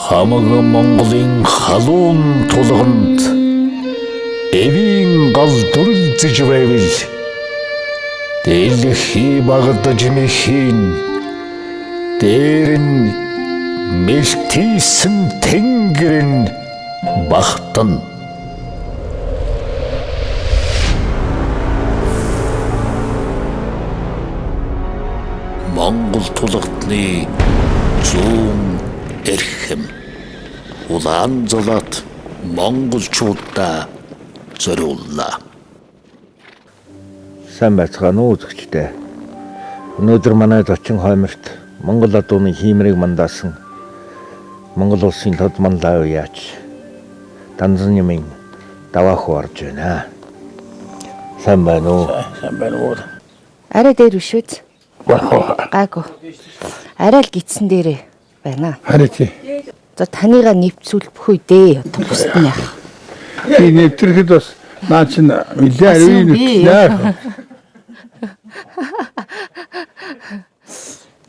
Хамаг Монголын халуун тулганд эвийн гал дүрлзэж байвал дэлхий багдаж мэхийн дээр нь мэлтийсэн тэнгэр нь багтана. Монгол тулгадны зүүн эрхэм улаан золоот монголчуудаа зориуллаа. Сайн байцгаана уу үзэгчдээ. Өнөөдөр манай зочин хойморт Монгол адууны хиймрийг мандаасан Монгол улсын тод манлай уяач Данзан Даваахүү орж байна. Сайн байна уу? Сайн байна уу? Арай дээр биш үү? Гаагүй. Гаагүй. Арай л гидсэн дээрээ байна. Харин тий. За таныгаа нэвцүүлбэхгүй дээ. Одоо бусд нь яах. Би нэвтрэхэд бас наа чинь нэлээ ариун нэвтлээ.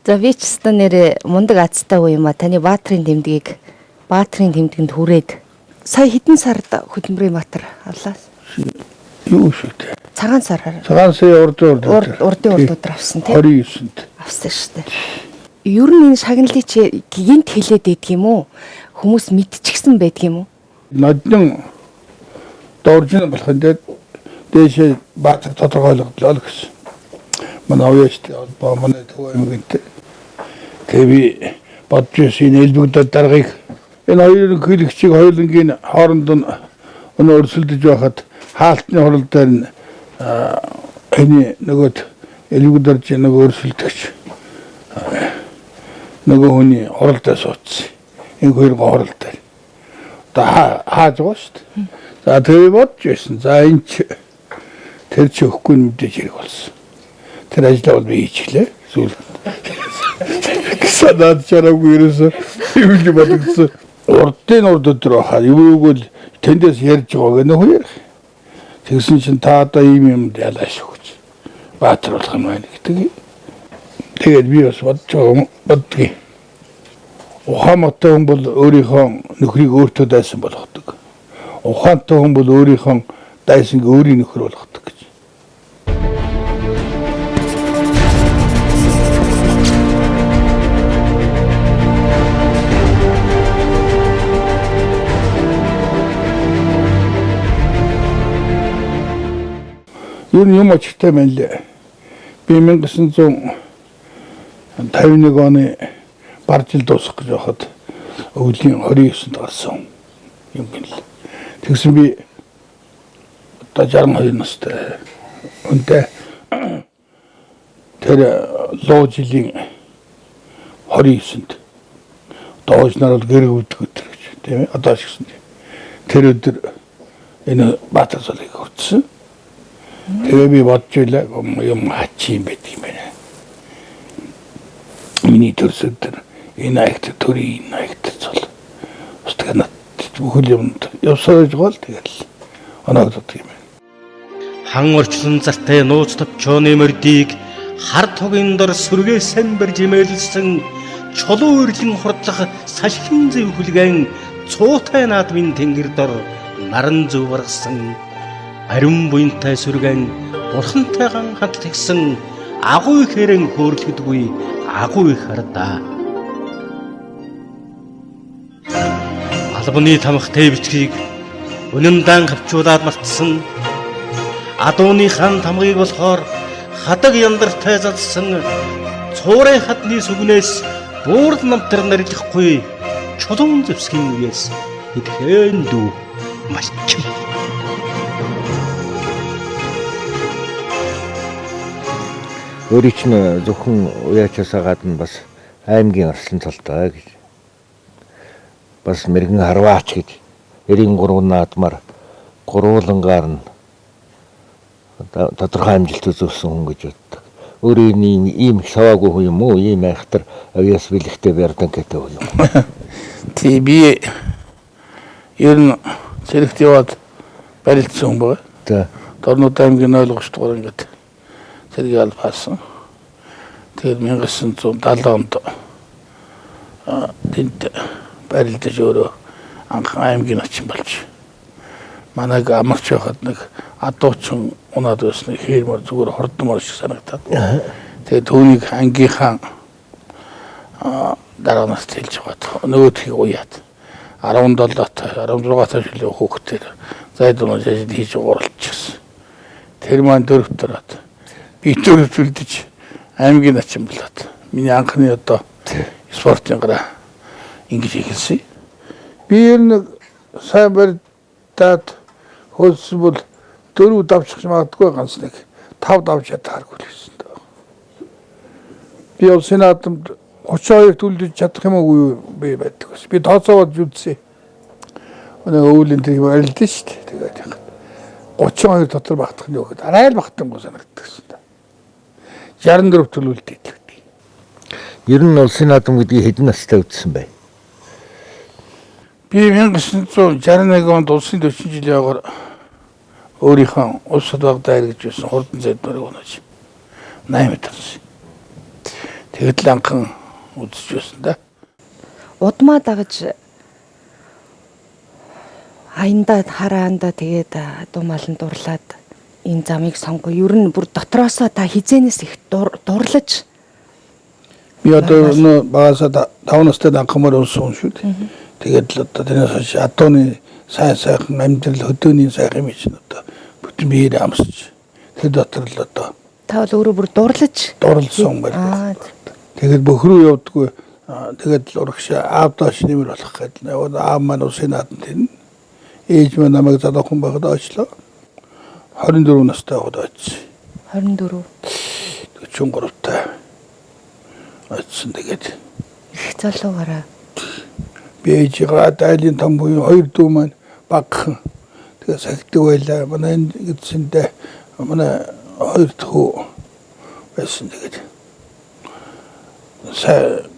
За би ч өстө нэрээ мундаг азтай үе юм а. Таны Баатрын тэмдгийг Баатрын тэмдэгэнд хүрээд сая хэдэн сард хөдөлмөрийн баатар авлаа? Юу шүү дээ. Цагаан сараар. Цагаан сая урд урд Урдын урд өдөр авсан тийм. 29-нд. Авсан шүү дээ. Ер нь энэ шагналыг чи гинт хэлээд байдаг юм уу? Хүмүүс мэдчихсэн байдаг юм уу? Ноднон доржин болох нь дээшээ Баатар тодорхойлогдлоо л гэсэн. Манай уяачтай холбоо манай Төв аймагт тэгээ би бодож байсан энэ элбэгдэл даргаыг энэ хоёр ерөнхийлөгчийг хоёулангийн хооронд нь өнөө өрсөлдөж байхад хаалтны хурал дээр нь энэ нөгөөд элбэгдэрж нөгөө өрсөлдөгч нөгөө хүний хуралдаа суудсан. Энэ хоёр хурал дээр. Одоо хааж байгаа шүү дээ. За тэгээ бодож байсан. За энэ ч тэр чи өгөхгүй нь мэдээж хэрэг болсон. Тэр ажлаа бол би хийчихлээ. Сүүл. Гэсэн над чараагүй ерөөсөө юм л бодогдсон. Урдын урд өдөр байхаар юу юуг л тэндээс ярьж байгаа гэнэ хүн ярих. Тэгсэн чинь та одоо ийм юм ялаа шүү гэж. Баатар болох юм байна гэдэг. Тэгээд би бас бодож байгаа юм боддгийг. Ухаантай хүн бол өөрийнхөө нөхрийг өөртөө дайсан болгодог. Ухаантай хүн бол өөрийнхөө дайсанг өөрийн нөхөр болгодог гэж. Ер нь юм очтой байна лээ. Би 1951 оны бар жил дуусах гэж байхад өвлийн 29-нд гарсан юм гинэл. Тэгсэн би одоо 62 настай. Үнтэй тэр луу жилийн 29-нд доош нар бол гэрэг өвдөх өдөр гэж тийм ээ одоо ч гэсэн тэр өдөр энэ Баатар золыг хүртсэн. Тэгээ би бодож байлаа юм хачи юм байдаг юм байна. Миний төрс өдөр энэ аягт төрийн энэ аягт зол. Бас тэгээ над бүхэл юмд явсаар байж байгаа л тэгэл оноогддог юм байна. Хан орчлон зартай нууц товчооны мордыг хар тугийн дор сүргээсэн барж имээлсэн чулуу үрлэн хурдлах салхин зэв хүлгэн цуутай наадмын тэнгэр дор наран зөв баргасан ариун буянтай сүргэн бурхантайгаан хатлагсан агуу хэрэн хөөрөлгөдгүй агуу их хардаа. Албаны тамхтай бичгийг үнэн дан хавчуулаад мартсан адууны хан тамгыг болохоор хадаг яндартай задсан цуурай хадны сүгнээс буурд намтар нэрлэхгүй чулуун зэвсгийн үеэс идэхэн дүү малчин. Өөрийн чинь зөвхөн уяачаасаа гадна бас аймгийн арслан цолтой гэж. Бас мэрэгэн харваач гэж 93 наадмаар гурвуулангаар нь тодорхой амжилт үзүүлсэн хүн гэж боддог. Өөрөө ийм их саваагүй хүн юм уу? Ийм айхтар авьяас бэлэгтэй Бярданкатай хүн юм. Тий би ер нь цэрэгт яваад барилдсан хүн байгаа. За Дорнод аймгийн 0 дугаар ингээд цэргийг албаасан. Тэгээд 1970 онд тэнд Барилдаж өөрөө анхан аймгийн начин болж. Манайг амарч байхад нэг адуучин унаад байсан хээрмөр зүгээр хордмор шиг санагдаад. Тэгээд түүнийг ангийнхаа дараа нас хэлж байгаад нөгөөдхийг уяад 17 та 16 та жилийн хүүхдээр зайд унаж ажил хийж гуралчихсан. Тэр маань дөрөвт ороод би дөрөвт үлдэж аймгийн начин болоод миний анхны одоо спортын гараа ингэж эхэлсэн. Би ер нь сайн барьдаад хөлсөн бол дөрөв давчих магадгүй ганц нэг тав давж чадхааргүй л гэсэн. Би улсын наадамд 32-т үлдэж чадах юм уу би байдаг бас. Би тооцоогоод үзсэн. Нэг өвлийн тэр барилдсан шүү дээ. Тэгээд яг 32 дотор багтах нь юу гэхэд арай л багтангүй санагддаг шин. 64 төл үлдээд л гэдэг. Ер нь улсын наадам гэдгийг хэдэн настай үзсэн бэ? Би 1961 онд улсын 40 жилийн огаар өөрийнхөө улс баг дайр гэж байсан хурдан зайдмарыг унаж 8 метрсэн. Тэгэд л анхан үзэж байсан да. Удмаа дагаж аяндаа хараанда тэгээд адуу маланд дурлаад энэ замыг сонгоо. Ер нь бүр дотроосоо та хизээнээс их дурлаж. Би одоо нөө багасаа 5 настай анхмаар унсан шүү дээ. Тэгээд л одоо тэрнээс хойш адууны сайн сайхан амьдрал хөдөөний сайхан юм чинь одоо бүтэн биеэр амсч тэр дотор л одоо та бол өөрөө бүр дурлаж дурлсан байна. Тэгээд бөхрүү явдггүй. Тэгээд л урагшаа аав доош нэмэр болох гэдэг. Аав маань усын нааданд тэрнэ. Ээж маань намайг залуухан байхад очлоо. 24 настай байхад очсон. 24. 43 та очсон. Тэгээд их залуугаараа би ээжигээ дайлын том буян хоёр дүү маань багхан. Тэгээд сахидаг байлаа. Манай энэ гэдсэндээ манай хоёр дахь хүү байсан. Тэгээд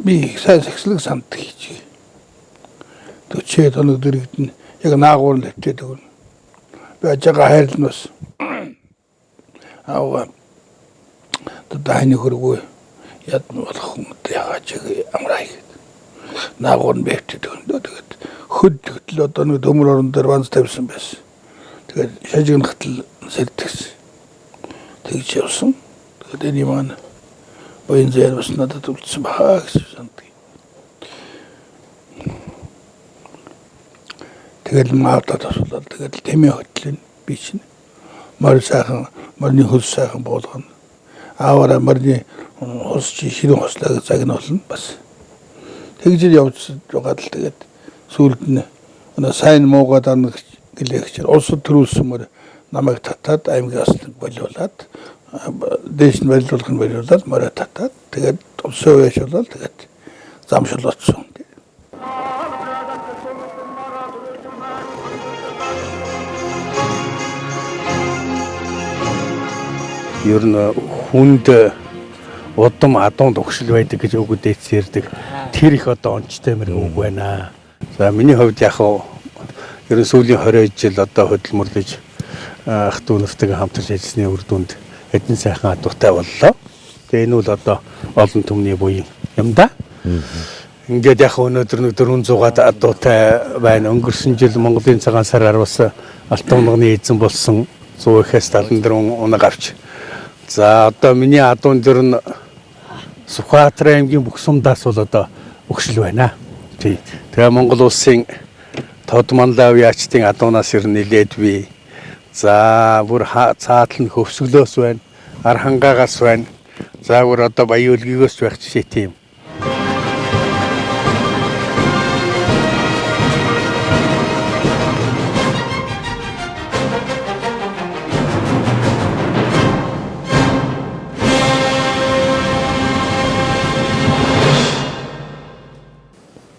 би сайн сахислаг санддаг хийж. 40 хоног дэрэгдэн яг наагуур нь хэвтээд өгнө. Би ажигаа хайрлна бас. Аава одоо хань хөргөө ядна болох юм одоо яхаач амраа гээд. Наагуур нь бэвтээд өгнө. Тэгээд хөд хөтөл одоо нэг төмөр орон дээр банз тавьсан байсан. Тэгээд шажигнахтал сэрдэгсэн. Тэгж явсан. Тэгээд энэ маань буян зээр бас надад үлдсэн баха гэж санадаг. Тэгэл маавдаа тосуулаад тэгэл тэмээ хөтлөн би чинь морь сайхан морины хөлс сайхан буулгана. Ааваараа морины хос чи ширэн хослоо гэж загнуулна бас. Тэгж явж байгаа л тэгээд сүүлд нь сайн муугаа дарна гэлээгчээр улсад төрүүлсэн морь намайг татаад аймгийн асланг болиулаад дээш нь болиулах нь болиулаад морио татаад тэгээд улсын уяашуулаад тэгээд замшуулсан. Ер нь хүнд удам адуун тугшил байдаг гэж үг дээдс ярьдаг. Тэр их одоо онцтой мэр үг байна. За миний хувьд яг ер нь сүүлийн 20 жил одоо хөдөлмөрлөж ах дүү нартайгаа хамтарч ажилласны үр дүнд хэдэн сайхан адуутай боллоо. Тэгээ энэ бол одоо олон түмний буян юм да. Ингээд яг өнөөдөр нэг 400-аад адуутай байна. Өнгөрсөн жил Монголын цагаан сараар бас алтан унганы эзэн болсон 100-ээс 74 унаг авч. За одоо миний адуун дээр нь Сүхбаатар аймгийн бүх сумдаас бол одоо өгшил байна. Тий. Тэгээ Монгол улсын тод манлай уяачдын адуунаас ер нь нилээд би. За бүр цаатал нь хөвсгөлөөс байна. Архангаагаас байна. За бүр одоо Баян үлгийгөөс байх жишээтэй юм.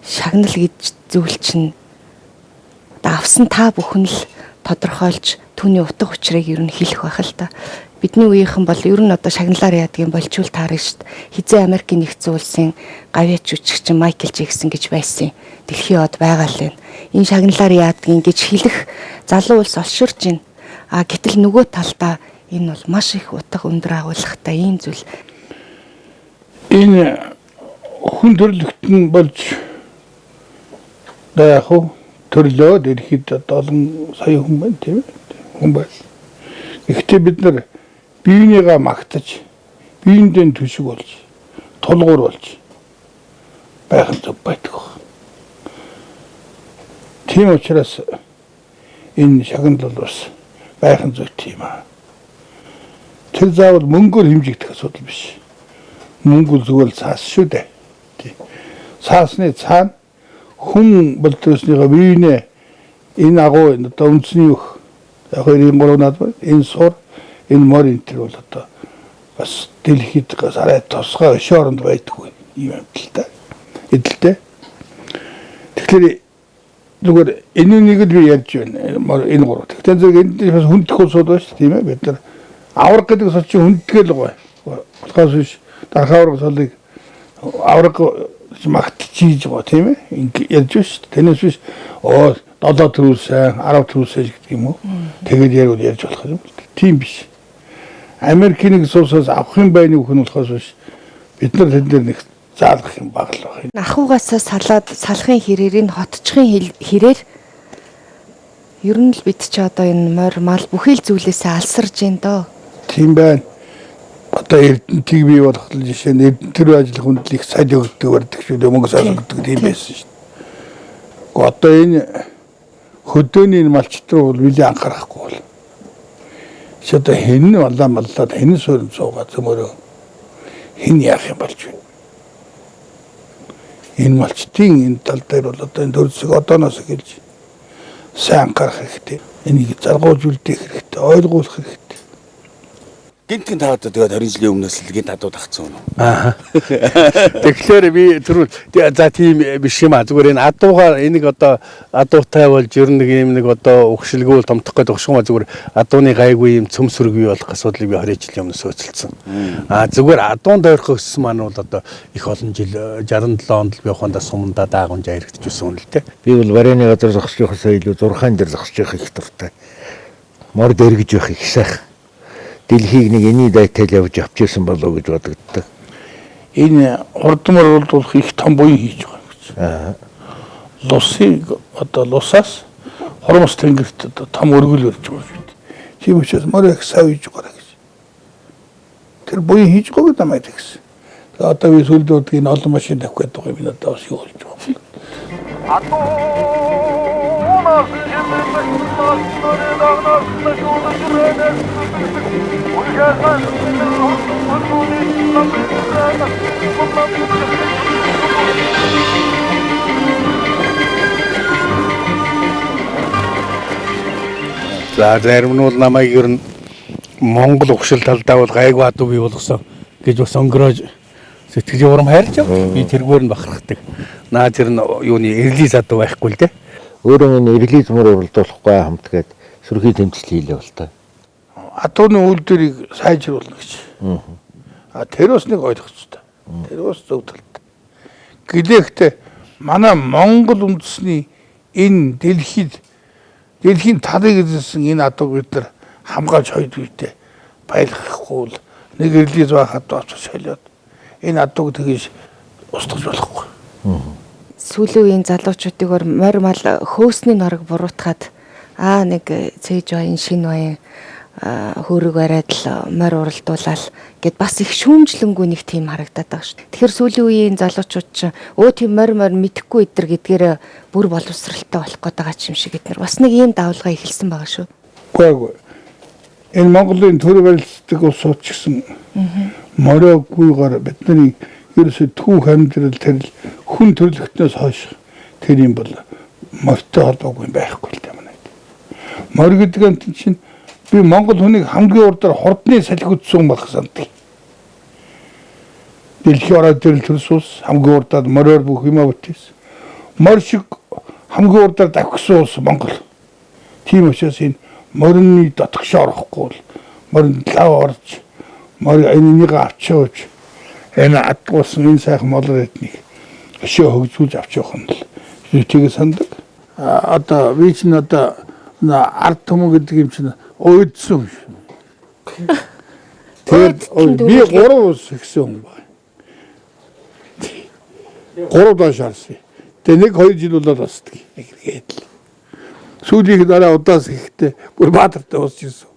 Шагнал гэж зүйл чинь одоо авсан та бүхэн л тодорхойлж түүний утга учирыг ер нь хэлэх байх л та. Бидний үеийнхэн бол ер нь одоо шагналаар яадаг юм болчвол таарна шүү дээ. Хизээ Америкийн нэгдсэн улсын гавьяач жүжигчин Майкл Джексон гэж байсан. Дэлхийн од байгаа л байна. Энэ шагналаар яадаг гэж хэлэх залуу улс олширч байна. А гэтэл нөгөө талдаа энэ бол маш их утга өндөр агуулгатай ийм зүйл. Энэ хүн төрлөخت нь болж Одоо яг хуу төрлөө дэлхийд одоо олон сая хүн байна, тийм ээ. Хүн байна. Гэхдээ бид нар биенийгээ магтаж, биендээ төшиг болж, тулгуур болж байх нь зөв байдаг. Тийм учраас энэ шагнал бол бас байх нь зүйтэй юм аа. Тэр заавал мөнгөөр хэмжигдэх асуудал биш. Мөнгө зүгээр л цаас шүү дээ. Тий. Цаасны цаана хүн болдсныхоо биенээ энэ агуу энэ одоо үндэсний өх яг 93 над байна. Энэ сур, энэ морь энэ төр бол одоо бас дэлхийд арай тусгай өшөө оронд байдаггүй ийм амьталтай. Эдэлтэй. Тэгэхээр зүгээр энэ нэг л би ярьж байна. Энэ гурав. Тэгэхээр зэрэг энд бас хүндэх улсууд байна шүү, тийм ээ. Бид нар авраг гэдэг сул чинь хүндгээл гоё. Болохоос биш дархаа авраг сулыг авраг магтчихийж байгаа, тийм ээ. Ингээ ярьж байна шүү. Тэрнээс биш оо 7 төрүүлсэн, 10 төрүүлсэн гэдэг юм уу? Тэгээд яриул ярьж болох юм л. Тийм биш. Америкийн нэг суусаас авах юм байна уу хүн болохоос биш бид нар тэн дээр нэг заалгах юм баг л байх. Ахуйгаасаа салаад салахын хэрээр энэ хотчхын хэрээр ер нь л бид ч одоо энэ морь мал бүхий л зүйлээсээ алсарж байна доо. Тийм байна. Одоо Эрдэнтийг бий болгох жишээ нь Эрдэнэт рүү ажиллах хүнд л их цал өгдөг барьдаг шүү дээ, мөнгө цаас өгдөг тийм байсан шүү дээ. Гэхдээ одоо энэ хөдөөний энэ малчт руу бол нэлээд анхаарахгүй бол. Чи одоо хэн нь балаа маллаад хэн суурин суугаа зөмөрөө хэн яах юм болж байна. Энэ малчтын энэ тал дээр бол одоо энэ төрсөг одооноос эхэлж сайн анхаарах хэрэгтэй. Энийг заргууж үлдээх хэрэгтэй, ойлгуулах хэрэгтэй. Гинтгин та одоо тэгээд 20 жилийн өмнөөс л гинт адуу тагцсан уу? Аа. Тэгэхээр би түрүү за тийм биш юм а. Зүгээр энэ адуугаар энийг одоо адуутай болж ер нь нэг юм нэг одоо өгшилгүүл томтох гэдэг огшгоо зүгээр адууны гайгүй юм цөм сүрэг бий болох асуудлыг би 20 жилийн өмнөөс хөөцөлдсөн. Аа зүгээр адуун дойрхоо өссөн маань бол одоо их олон жил 67 онд л би ухаандаа сумандаа даагунж аярэгдэж байсан юм л дээ. Би бол варенье газар зогсож байхасаа илүү зурхаан дээр зогсож байх их дуртай. Мор дэргэж байх их сайхан. Дэлхийг нэг энэний дайтал явж авчихсан болов уу гэж бодогддог. Энэ хурдмар уралдуулах их том буян хийж байгаа юм гэж. Аа. Лусыг одоо лусаас хурмас тэнгэрт одоо том өргөл өрж байгаа шүү дээ. Тийм учраас морь их сав хийж байгаа гэж. Тэр буян хийж байгаа гэдэг намайг тэгсэн. Тэгээ одоо би сүүлд удаа энэ олон машин тавих гэдэг юм надад бас юу болж байгаа юм. За зарим нь бол намайг ер нь Монгол өгшил талдаа бол гайгүй адуу бий болгосон гэж бас өнгөрөөж сэтгэлийн урам хайрч байгаа. Би тэргээр нь бахархдаг. Наа тэр нь юуны эрлиз адуу байхгүй л дээ. Өөрөө энэ эрлиз мөр уралдуулахгүй хамт гээд сөрхий тэмцэл хийлээ бол та. Адууны үйлдвэрийг сайжруулна гэж. А тэр бас нэг ойлгох хэрэгтэй. Тэр бас зөв талтай. Гэлээхтэй манай Монгол үндэсний энэ дэлхийд дэлхийн талыг эзэлсэн энэ адууг бид нар хамгаалж хойд үедээ баялгахгүй бол нэг эрлиз байхад авч солиод энэ адууг тэгж устгах болохгүй. Сүүлийн үеийн залуучуудыг морь мал хөөсний норог буруутгаад аа нэг цээж баян шин баян хөөрөг бариад л морь уралдуулаад гэд бас их шүүмжлэнгүй нэг тийм харагдаад байгаа шүү. Тэгэхээр сүүлийн үеийн залуучууд чинь өө тийм морь морь мэдэхгүй эдэр гэдгээр бүр боловсралтай болох гээд байгаа юм шиг эднэр бас нэг ийм давлгаа эхэлсэн байгаа шүү. Үгүй. Энэ Монголын төр барилцдаг улсууд ч гэсэн мориоггүйгээр бидний ерөөсөө түүх амьдрал тэр хүн төрлөختнөөс хойш тэр юм бол морьтой холбоогүй байхгүй л дээ манай. Морь гэдэг нь чинь би Монгол хүнийг хамгийн урдаар хурдны салхи үтсэн байх сандаг. Дэлхийн орой дээр төрс улс хамгийн урдаар мориор бүх юмаа бүтээсэн. Морь шиг хамгийн урдаар давхсан улс Монгол. Тийм учраас энэ морины дотгошоо орохгүй бол моринд лав орж морь энэнийг авчиуж энэ адгуулсан энэ сайхан молор эднийг өшөө хөгжүүлж авч явах нь л тийг сандаг. Одоо би чинь одоо ард түмэн гэдэг юм чинь уйдсан юм шиг. Тэгээд би 3 улс ихсэн хүн байна. 3 доош харсан. Тэгээ 1 2 жил болоод босдог. Ингээд л. Сүүлийнх нь арай удаас ихтэй бүр Баатартай босч ирсэн.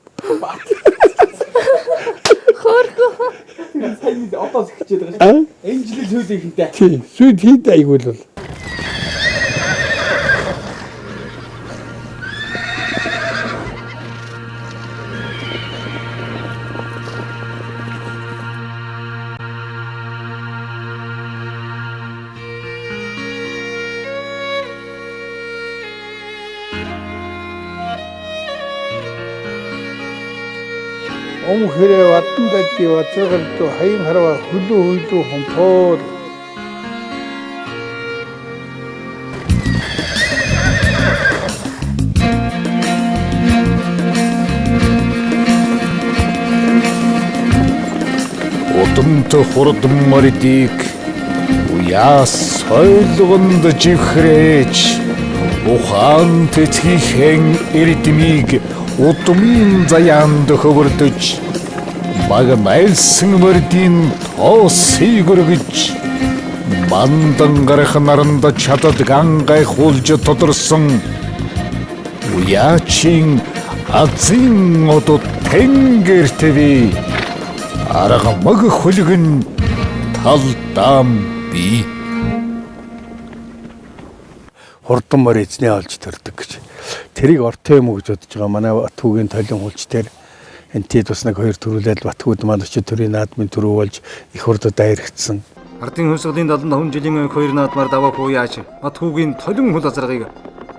Сайн одоос ихчээд байгаа Аа? Энэ жилийн сүүлийнхэнтэй. Тийм. Сүйд хийд айгуул бол. Ом хэрэг ватан дадди вацрагарту хаян харва хөлөө хөлөө хомтоор. Удамт хурдан мордыг уяас сойлгонд живхрээж ухаан тэцгийнхэн эрдмийг удмын заяанд хөвөрдөж баг найлсан мордын тоосыг өргөж мандан гарах наранд чадад гангайхуулж тодорсон уяачин азийн одод тэнгэртэви арга маг хөлгөн талдаам бий. Хурдан морь эзнээ олж төрдөг гэж. Тэрийг ортой юм уу гэж бодож байгаа. Манай Батүүгийн толин хулч дээр энтэд бас нэг хоёр төрүүлээд Батгууд маань очиж төрийн наадмын төрөв болж их хурдад дайрагдсан. Ардын хувьсгалын 75 жилийн хоёр наадмаар даваа хууяач Батхүүгийн толин хул азаргыг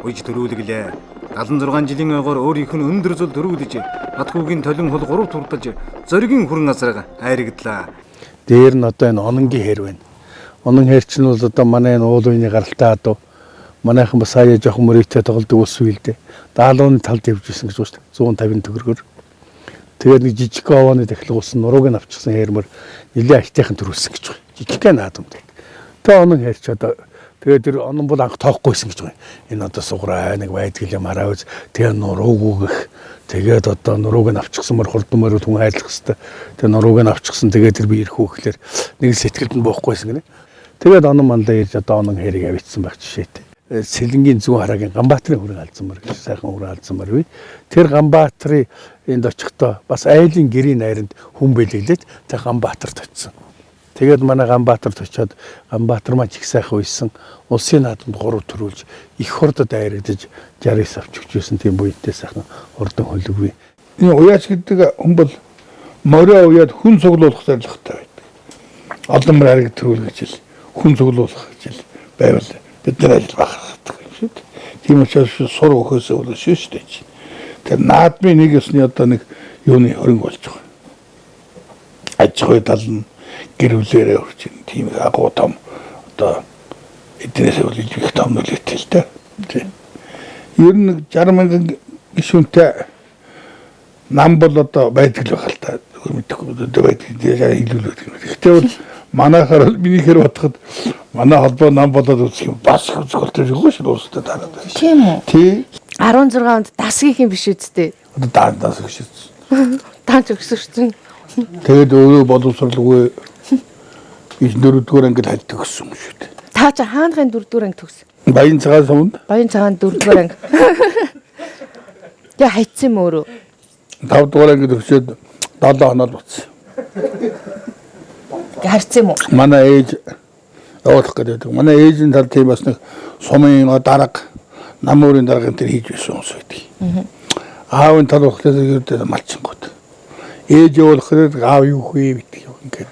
уйж төрүүлгэлээ. 76 жилийн ойгоор өөрийнх нь өндөр зул төрүүлж Батхүүгийн толин хул 3 туртаж зоригийн хүрэн азарга айрагдлаа. Дээр нь одоо энэ ононгийн хэр байна. Онон хэр чинь бол одоо манай энэ уул уяны гаралтай адуу. Манайхан бас хаяа жоохон мөрийтэй тоглодог ус үйл дээ. Даалууны талд явж исэн гэж байна шүү дээ. 150 төгрөгөөр. Тэгээд нэг жижиг овооны дахилга ус нурууг нь авчихсан хэрмэр нэлээ айтайхан төрүүлсэн гэж байна. Жижигхэн наадамд. Тэгээ онон хэр чи одоо тэгээд тэр онон бол анх тоохгүй байсан гэж байна. Энэ одоо сугараа нэг байдаг юм араа үз. Тэгээ нурууг үгэх. Тэгээд одоо нурууг нь авчихсан мөр хурдан мөрөд хүн хайрлах хэвээр. Тэгээ нурууг нь авчихсан. Тэгээд тэр би ирэх үү гэхлээр нэг л сэтгэлд нь буухгүй байсан гинэ. Тэгээд онон мандаа ирж одоо онон хэрийг авчихсан байх жишээтэй. Сэлэнгийн зүүн харагийн Ганбаатарын хүрэн алдсан мөр гэж сайхан хүрэн алдсан мөр бий. Тэр Ганбаатарын энд очихдоо бас айлын гэрийн найранд хүн бэлэглээд тэр Ганбаатарт очисон. Тэгээд манай Ганбаатарт очиод Ганбаатар маань ч их сайхан уйсан. Улсын наадамд 3 төрүүлж их хурдад дайрагдаж 69 авч өгч байсан тийм буянтай сайхан хурдан хөлөг бий. Энэ уяач гэдэг хүн бол морио уяад хүн цуглуулах зорилготой байдаг. Олон мөр хариг төрүүл гэж л хүн цуглуулах гэж л байвал бид нар ажил бахархдаг юм шиг. Тийм учраас сур өхөөсөө бол шүү дээ. Тэр наадмын нэг ёсны одоо нэг юуны хөрөнгө болж байгаа. Аж ахуй тал нь гэр бүлээрээ хурж ин тийм их агуу том одоо эднээс бол их том нөлөөтэй л дээ. Тийм. Ер нь нэг 60 мянган гишүүнтэй нам бол одоо байдаг л байх л та. Зүгээр мэдэхгүй одоо байдаг дээр илүүлээд юм. Гэхдээ бол манайхаар бол минийхээр бодоход манай холбоо нам болоод үзэх юм бас их үзэх болтой шүү дээ уустай дараад байна. Тийм үү? Тий. 16 онд дасгийнх юм биш үсттэй. Одоо даан дас өгшөөс. Таан ч өгсөн шүү. Тэгээд өөрөө боловсралгүй их дөрөвдүгээр ангид хальт төгссөн юм шүү дээ. Та чи хаанхын дөрөвдүгээр анги төгс. Баян цагаан суманд Баян цагаан дөрөвдүгээр анги. Тэгээ хайцсан юм өөрөө. 5 дугаар ангид төгсөөд 7 хоноод буцсан. Ингээ харцсан юм уу? Манай ээж явуулах гэдэг. Манай ээжийн тал тийм бас нэг сумын дарга, нам өөрийн дарга энэ төр хийж байсан хүмүүс байдаг. Аавын тал болохоор ердөө малчингууд. Ээж явуулах гэдэг аав юу хөө гэдэг юм ингээд.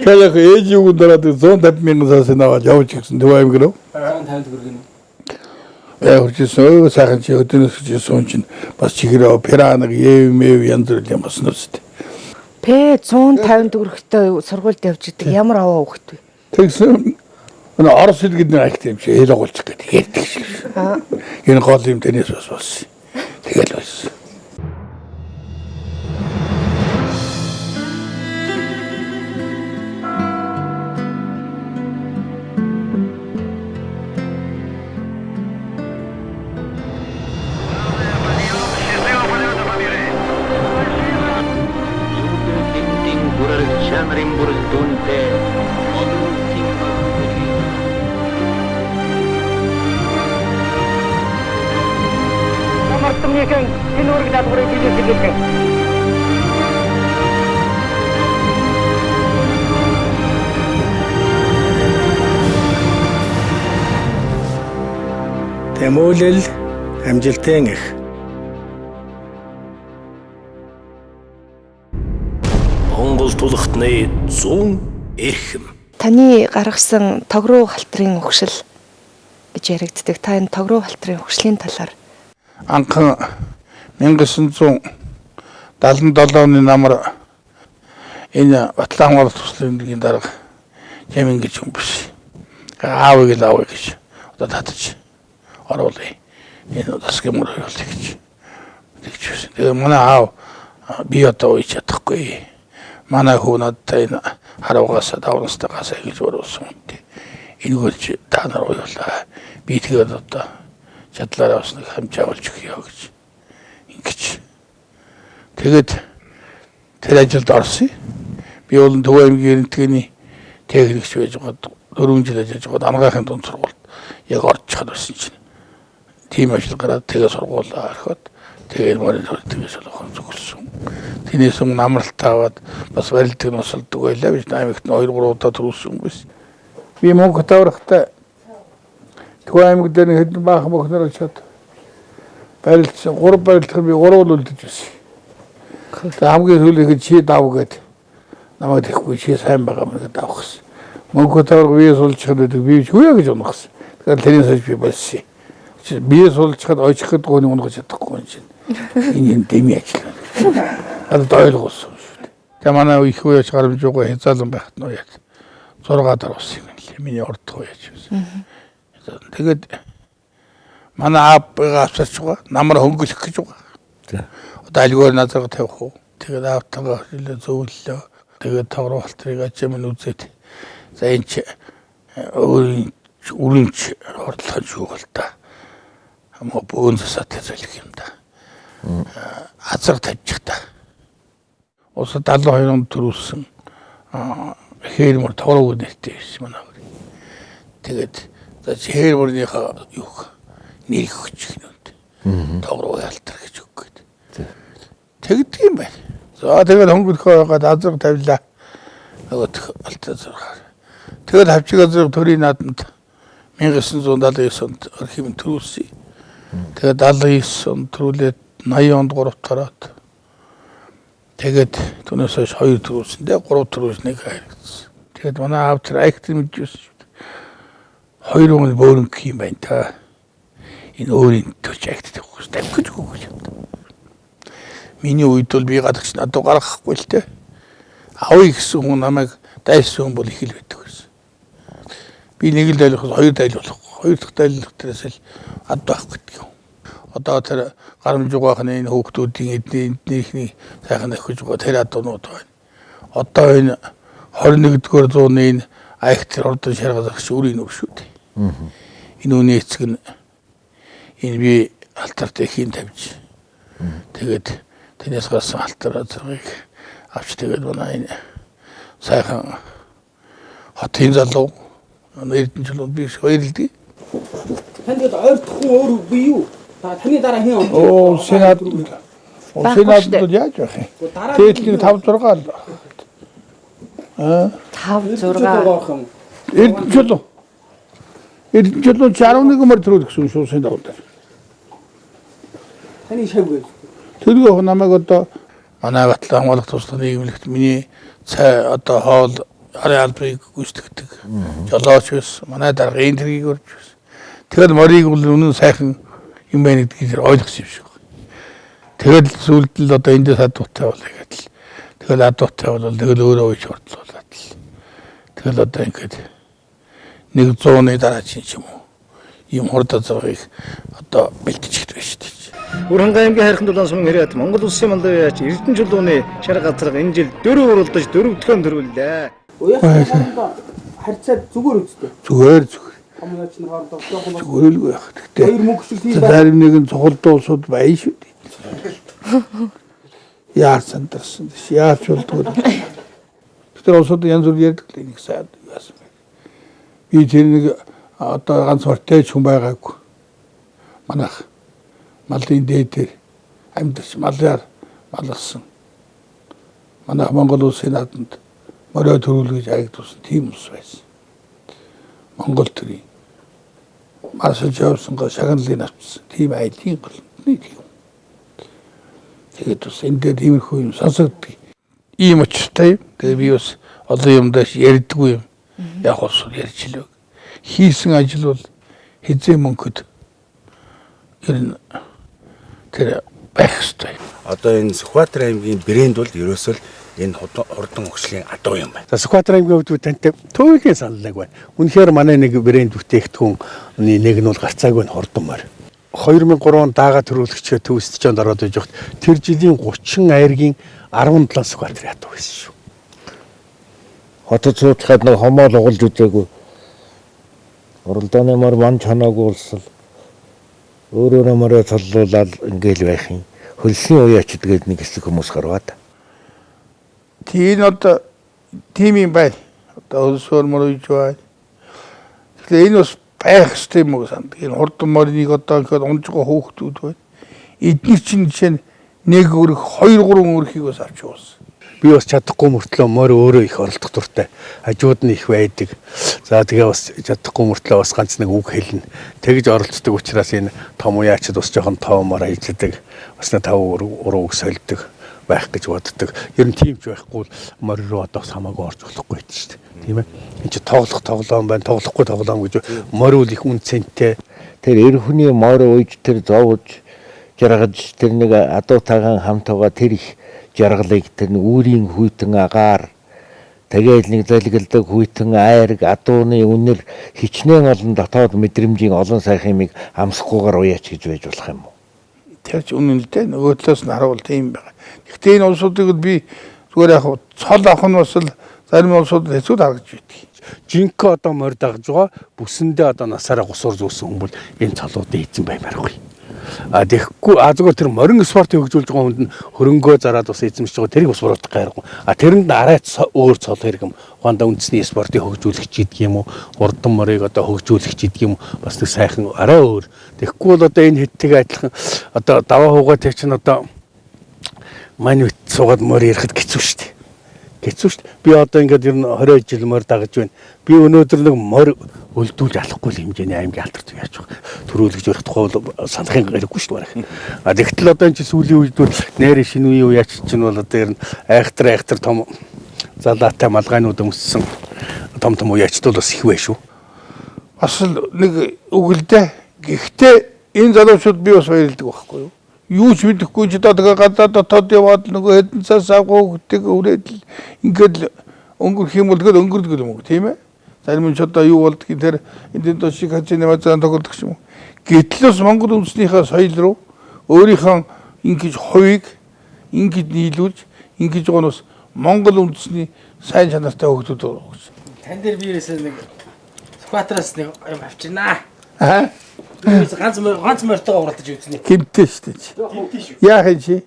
Тэгэхээр ээж юуг дараад 150 мянган саас наваад явж гисэн төв аймаг руу. 150 төгрөг юм. Яг хуржсэн өө сайхан чи өдөнөөс хуржсэн хүн чинь бас чихрээ пиранаг эв мэв янз бүрийн юм болсон үст. Пэ 150 төгрөгтэй сургуульд явж идэг ямар аваа хөвгт вэ? Тэгсэн энэ Орос хэл гэдэг нэг айхт юм шиг хэл агуулчих гэдэг ярьдаг шиг. Энэ гол юм танаас бас болсон. Тэгэл байсан. Эндийн бүрэрэг чанарын бүрэлдэхүүнтэй олон улсын жилийнхэн энэ үүрэг даалгаврыг биелүүлдэг. Тэмүүлэл амжилтын эх. Монгол тулхтны 100 эрхэм. Таны гаргасан тогруу халтрын өгшил гэж яригддаг. Та энэ тогруу халтрын өгшлийн талаар анхан 1977 оны намар энэ Батлан хамгаалах туслалын лигийн дарга Жамин гэж хүн биш. Аавыг л аавыг гэж одоо татаж оруулъя. Энэ засгийн мөр оруулъя гэж тэгж байсан. Тэгээ манай аав би одоо уйж чадахгүй. Манай хүү надтай энэ харавгаас давранстайгаас гэж оруулсан юм. Энэгээр та нар уйлаа. Би тэгээд одоо чадлаараа бас нэг хамжаа болж өгье гэж ингэж. Тэгээд тэр ажилд орсон. Би бол Төв аймгийн эрдэнэтгээний техникч байж байгаад 4 жил ажиллаж байгаад Ангаахын дунд сургуульд яг орж чад байсан чинь тийм ажил гараад тэгээ сургуулаа орхиод тэгээд морин тэгээ солохон зөвлөсөн. Тэрнээс өмнө амралт аваад бас барилдаг нь осолдог байлаа. Би аймагт нь 2 3 удаа төрүүлсэн юм биш. Би мөнгө таврахтай Төв аймаг дээр нэг хэдэн баахан бохноор очиод барилдсан. 3 барилдахад би 3 л үлдэж байсан. Тэгээ хамгийн сүүлийнх чи дав гээд намайг тэхгүй чи сайн байгаа мэн гэдээ авах гэсэн. Мөнгө таврах бие суулчихад байдаг би хүйе гэж унахсан. Тэгэхээр тэрнээс хойш би болсон. Чи бие суулчихад очих гэдэг гооны унгаж чадахгүй юм чинь. Энэ юм дэми ажил байна. Надад ойлгуулсан шүү дээ. Тэгээ манай их үеч гарамжуугаа хязаалан байхад нь уяад 6 даруулсан юм лээ. Миний ордох үеч байсан. Тэгээд манай аавыгаа авчирч байгаа. Намар хөнгөлөх гэж байгаа. Одоо альгаар назарга тавих уу. Тэгээд аавтайгаа хөлөө зөвлөлөө. Тэгээд тогруу халтрыг ачаа минь үзээд. За энэ чи өөрийн үрэнч хордлохын шүүгэл та. Хамаа бөөн засаатай зөлөх юм да. Азар тавьчих та. Улсад 72 онд төрүүлсэн хээрмөр тогрууг нэртэй байсан манай хөр. Тэгээд за хээрмөрнийхээ юг нэр өгч гинүүд. Тогруу ялтар гэж үг гээд. Тэгдэг юм байна. За тэгээд хөнгөлөхөө байгаад азар тавилаа. Нөгөөх алтаа зургаар. Тэгээд хавчиг азар төрийн наадамд 1979 онд архив төрүүлсэн. Тэгээд 79 онд төрүүлээд 80 онд 3 тараад. Тэгээд түүнээс хойш 2 төрүүлсэн дээ 3 төрүүлсэн нэг харагдсан. Тэгээд манай аав тэр аягт мэдж байсан шүү дээ. 2 хүн бөөрөнх юм байна та. Энэ өөрийн төрч аягт тавихгүй тавих гэж үгүй юм. Миний үед бол би гадагш надад гаргахгүй л те. Авъя гэсэн хүн намайг дайсан хүн бол их л байдаг гэсэн. Би нэг л дайлах, хоёр дайлах болохгүй. Хоёр дахь дайлах дээрээс л ад байх гэдэг юм. Одоо тэр гарамжуугаахны энэ хүүхдүүдийн эднийхний сайхан ахиж байгаа тэр адуунууд байна. Одоо энэ 21-р зууны энэ аягт ордон шаргал агч үрийн нүр шүү дээ. Энэ үний эцэг нь энэ би алтарт ихийн тавьж. Тэгээд тэрнээс гарсан алтар азаргыг авч тэгээд манай энэ сайхан хотын залуу Эрдэнэ чулуу би баярлдаг. Танд гээд ойртох хүн өөр бий юу? Таны дараа хэн орж? Оо, Сенат. Сенат яаж байх юм? Тэгэл нэг 5 6 л. Аа. 5 6. Эрдэнэ чулуу. Эрдэнэ чулуу 11 мөр төрөл гэсэн шуусын дагуу. Таны шав гэж. Тэргүй намайг одоо манай Батлан хамгаалах туслах нийгэмлэгт миний цай одоо хоол арын албыг гүйцэтгэдэг. Жолооч байсан. Манай дарга энэ тэргийг өрж байсан. Тэгэл морийг бол үнэн сайхан юм байна гэдгийг тэр ойлгосон юм шиг байна. Тэгэл сүүлд л одоо эндээс адуутай болъё гэдэл. Тэгэл адуутай бол тэгэл өөрөө уйж хордлуулаад л. Тэгэл одоо ингээд нэг 100-ны дараа чинь ч юм уу. Ийм хурд азаргыг одоо бэлтжиж байна шүү дээ. Үрханга аймгийн хайрхан дулаан сумын хэрэг Монгол Улсын Малдав яач Эрдэнэ чулууны шар газарга энэ жил 4 уралдаж 4 дахин төрүүллээ. Уяас харьцаад зүгээр үстэй. Зүгээр зүгээр. Амнаач нар хоорондоо жоохон зүгээр л байх. Гэхдээ хоёр мөнгө шиг тийм зарим нэгэн цухалдуу улсууд баян шүү дээ. Яар сандарсан дэш яарч болдгоо. Тэгэхээр улсууд янз бүр ярьдаг л нэг сайн яасан бэ. Би тэр нэг одоо ганц морьтой ч хүн байгаагүй. Манайх малын дээд дээр Амьдарч малаар маларсан. Манай Монгол улсын нааданд морио төрүүл гэж харагдуулсан тийм улс байсан. Монгол төрийн Маршал Жобсонго шагналыг авчихсан. Тийм айлын голомтны тийм. Тэгээд бас энэ дээр иймэрхүү юм сонсогддог. Ийм учиртай юм. Тэгээд би бас олон юмдаас ярьдаггүй юм. Яг бас ярьж илээ. Хийсэн ажил бол хэзээ мөнгөд ер нь тэр байх ёстой. Одоо энэ Сүхбаатар аймгийн брэнд бол ерөөсөө л энэ хурдан хөгжлийн адуу юм байна. За, Сүхбаатар аймгийн хувьд тантай туйлын санал нэг байна. Үнэхээр манай нэг брэнд бүтээгдэхүүний нэг нь бол гарцаагүй нь хурдан морь. 2003 онд даага төрүүлэгчээ Төв стадионд ороод иж байхад тэр жилийн 30 айргийн 17 Сүхбаатарын адуу байсан шүү. Хотод суудлахад нэг хомоол угалж үзээгүй. Уралдааны мор ман чанаагүй улсал өөрөөрөө морио цоллуулаад ингээл байх юм. Хөлсний уяачд гээд нэг хэсэг хүмүүс гарваад. Тийм одоо тийм юм байна. Одоо хөлсөөр мор үйж байна. Тэгэхээр энэ бас байх ёстой юм уу сандаг. Энэ хурдан мориныг одоо ихэд унж байгаа хүүхдүүд байна. Эдгээр чинь жишээ нь нэг өрх, 2 3 өрхийг бас авч явуулсан. Би бас чадахгүй мөртлөө морь өөрөө их оролдох дуртай. Хажууд нь их байдаг. За, тэгээ бас чадахгүй мөртлөө бас ганц нэг үг хэлнэ. Тэгж оролцдог учраас энэ том уяачд бас жоохон тоомоор ажилладаг. Бас нэг тав уруу үг сольдог байх гэж боддог. Ер нь тийм ч байхгүй бол морь руу одоо бас хамаагүй орж болохгүй байдаг шүү дээ. Тийм ээ. Энд чи тоглох тоглоом байна, тоглохгүй тоглоом гэж морь үл их үн цэнтэй. Тэр эр хүний мор уйж тэр зовж жаргаж тэр нэг адуутайгаан хамт байгаа тэр их жаргалыг тэр нэг үүрийн хүйтэн агаар, тэгэл нэг залгилдаг хүйтэн айраг, адууны үнэр, хичнээн олон дотоод мэдрэмжийн олон сайхан юмыг амсахгүйгээр уяач гэж байж болох юм уу? Тэр ч үнэн л дээ. Нөгөө талаас нь харуул тийм байгаа. Гэхдээ энэ улсуудыг би зүгээр яг цол авах нь бас л зарим улсуудад хэцүү харагдаж байдаг. Жинхэнэ одоо морь дагж байгаа бүсэндээ одоо насаараа гусуур зүүсэн хүн бол энэ цолуудын эзэн баймааргүй. А тэгэхгүй а зүгээр тэр морин спортыг хөгжүүлж байгаа хүнд нь хөрөнгөө зараад бас эзэмшиж байгаа тэрийг бас буруутгах гайргүй. А тэрэнд арай өөр цол хэрэг юм. Ухаандаа үндэсний спортыг хөгжүүлэх гэдэг юм уу, хурдан морийг одоо хөгжүүлэх гэдэг юм уу, бас нэг сайхан арай өөр. Тэгэхгүй бол одоо энэ хэдтэйгээ адилхан одоо даваа хуугаа тэр чинь одоо мань үт суугаад морь ярихад хэцүү шүү дээ. Хэцүү шүү дээ. Би одоо ингээд ер нь 20 жил морь дагаж байна. Би өнөөдөр нэг морь өлдүүлж алахгүй л хэмжээний аймгийн алдарт яаж байгаа. Төрүүлгэж өрөх тухай бол санахын хэрэггүй шүү дээ. А тэгтэл одоо энэ чинь сүүлийн үед бол нэрэ шинэ үеийн уяач чинь бол одоо ер нь айхтар айхтар том залаатай малгайнууд өмссөн том том уяачтууд бас их бай шүү. Бас л нэг үг л дээ. Гэхдээ энэ залуучууд би бас баярлдаг байхгүй юу? Юу ч мэдэхгүй ч одоо тэгээ гадаа дотоод яваад нөгөө хэдэн цаас авгаа хүүхдийг өрөөд л ингээд л өнгөрөх юм бол тэгэл өнгөрдөг юм уу, тийм ээ? Зарим нь ч одоо юу болдгийг тэр энд дошиг хажины мазаан тоглодог юм уу. Гэтэл бас Монгол үндэснийхээ соёл руу өөрийнхөө ингэж хувийг ингэж нийлүүлж ингэж байгаа нь бас Монгол үндэсний сайн чанартай хүүхдүүд байгаа гэж. Тан дээр би ерөөсөө нэг Сүхбаатараас нэг юм авчирнаа. Аа? Би ганц ганц морьтойгоо уралдаж үзнэ. Гэмтэй шүү дээ. Яах юм чи?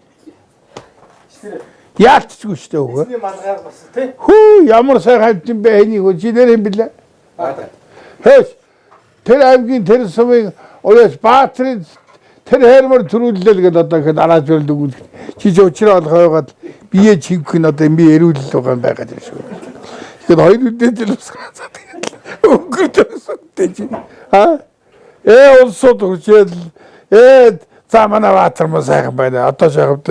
Яалтчгүй шүү дээ хөө. Эзний малгай бас тий. Хүү, ямар сайн хамт юм бэ энийг хөө чи нэр юм бэлээ. Хөөс тэр аймгийн тэр сумын уяас Баатрын тэр хайрмар төрүүллээ л гэдээ одоо ихэд арааж болдог үү. Чи ч учраа олгоо байгаад бие чингэх нь одоо би эрүүлэл байгаа юм байгаад юм шиг. Тэгэхээр хоёр үдээ жил бас гацаад өнгөрдөсөн чи. А? Улсууд хүчээл за манай Баатар маа сайхан байна. Одоо сайхан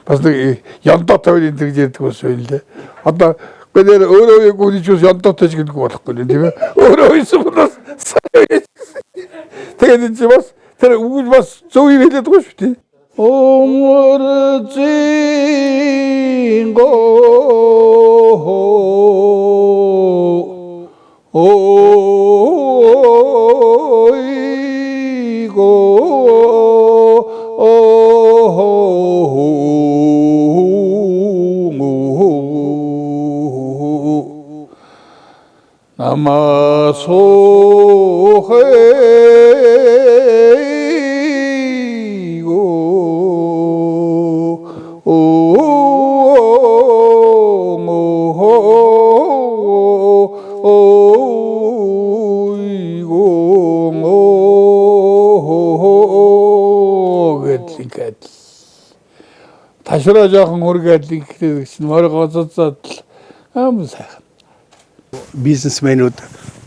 бас нэг ёндоо тавь энэ гэж ярьдаг бас байна лээ. Одоо гэхдээ өөрөө яг үний ч бас ёндоотой ч гэдэг болохгүй нэ, тийм ээ. Өөрөө ийсэн бас сайн. Тэгээд энэ чи бас тэр үг бас зөв юм хэлээд байгаа шүү дээ. Өмөрзин го ой го намасохэ ой го гэдэл ингээд Ташраа жоохон үргээд ингэхдээ чинь морь гоцоцоод л амар сайхан. Бизнесмэнүүд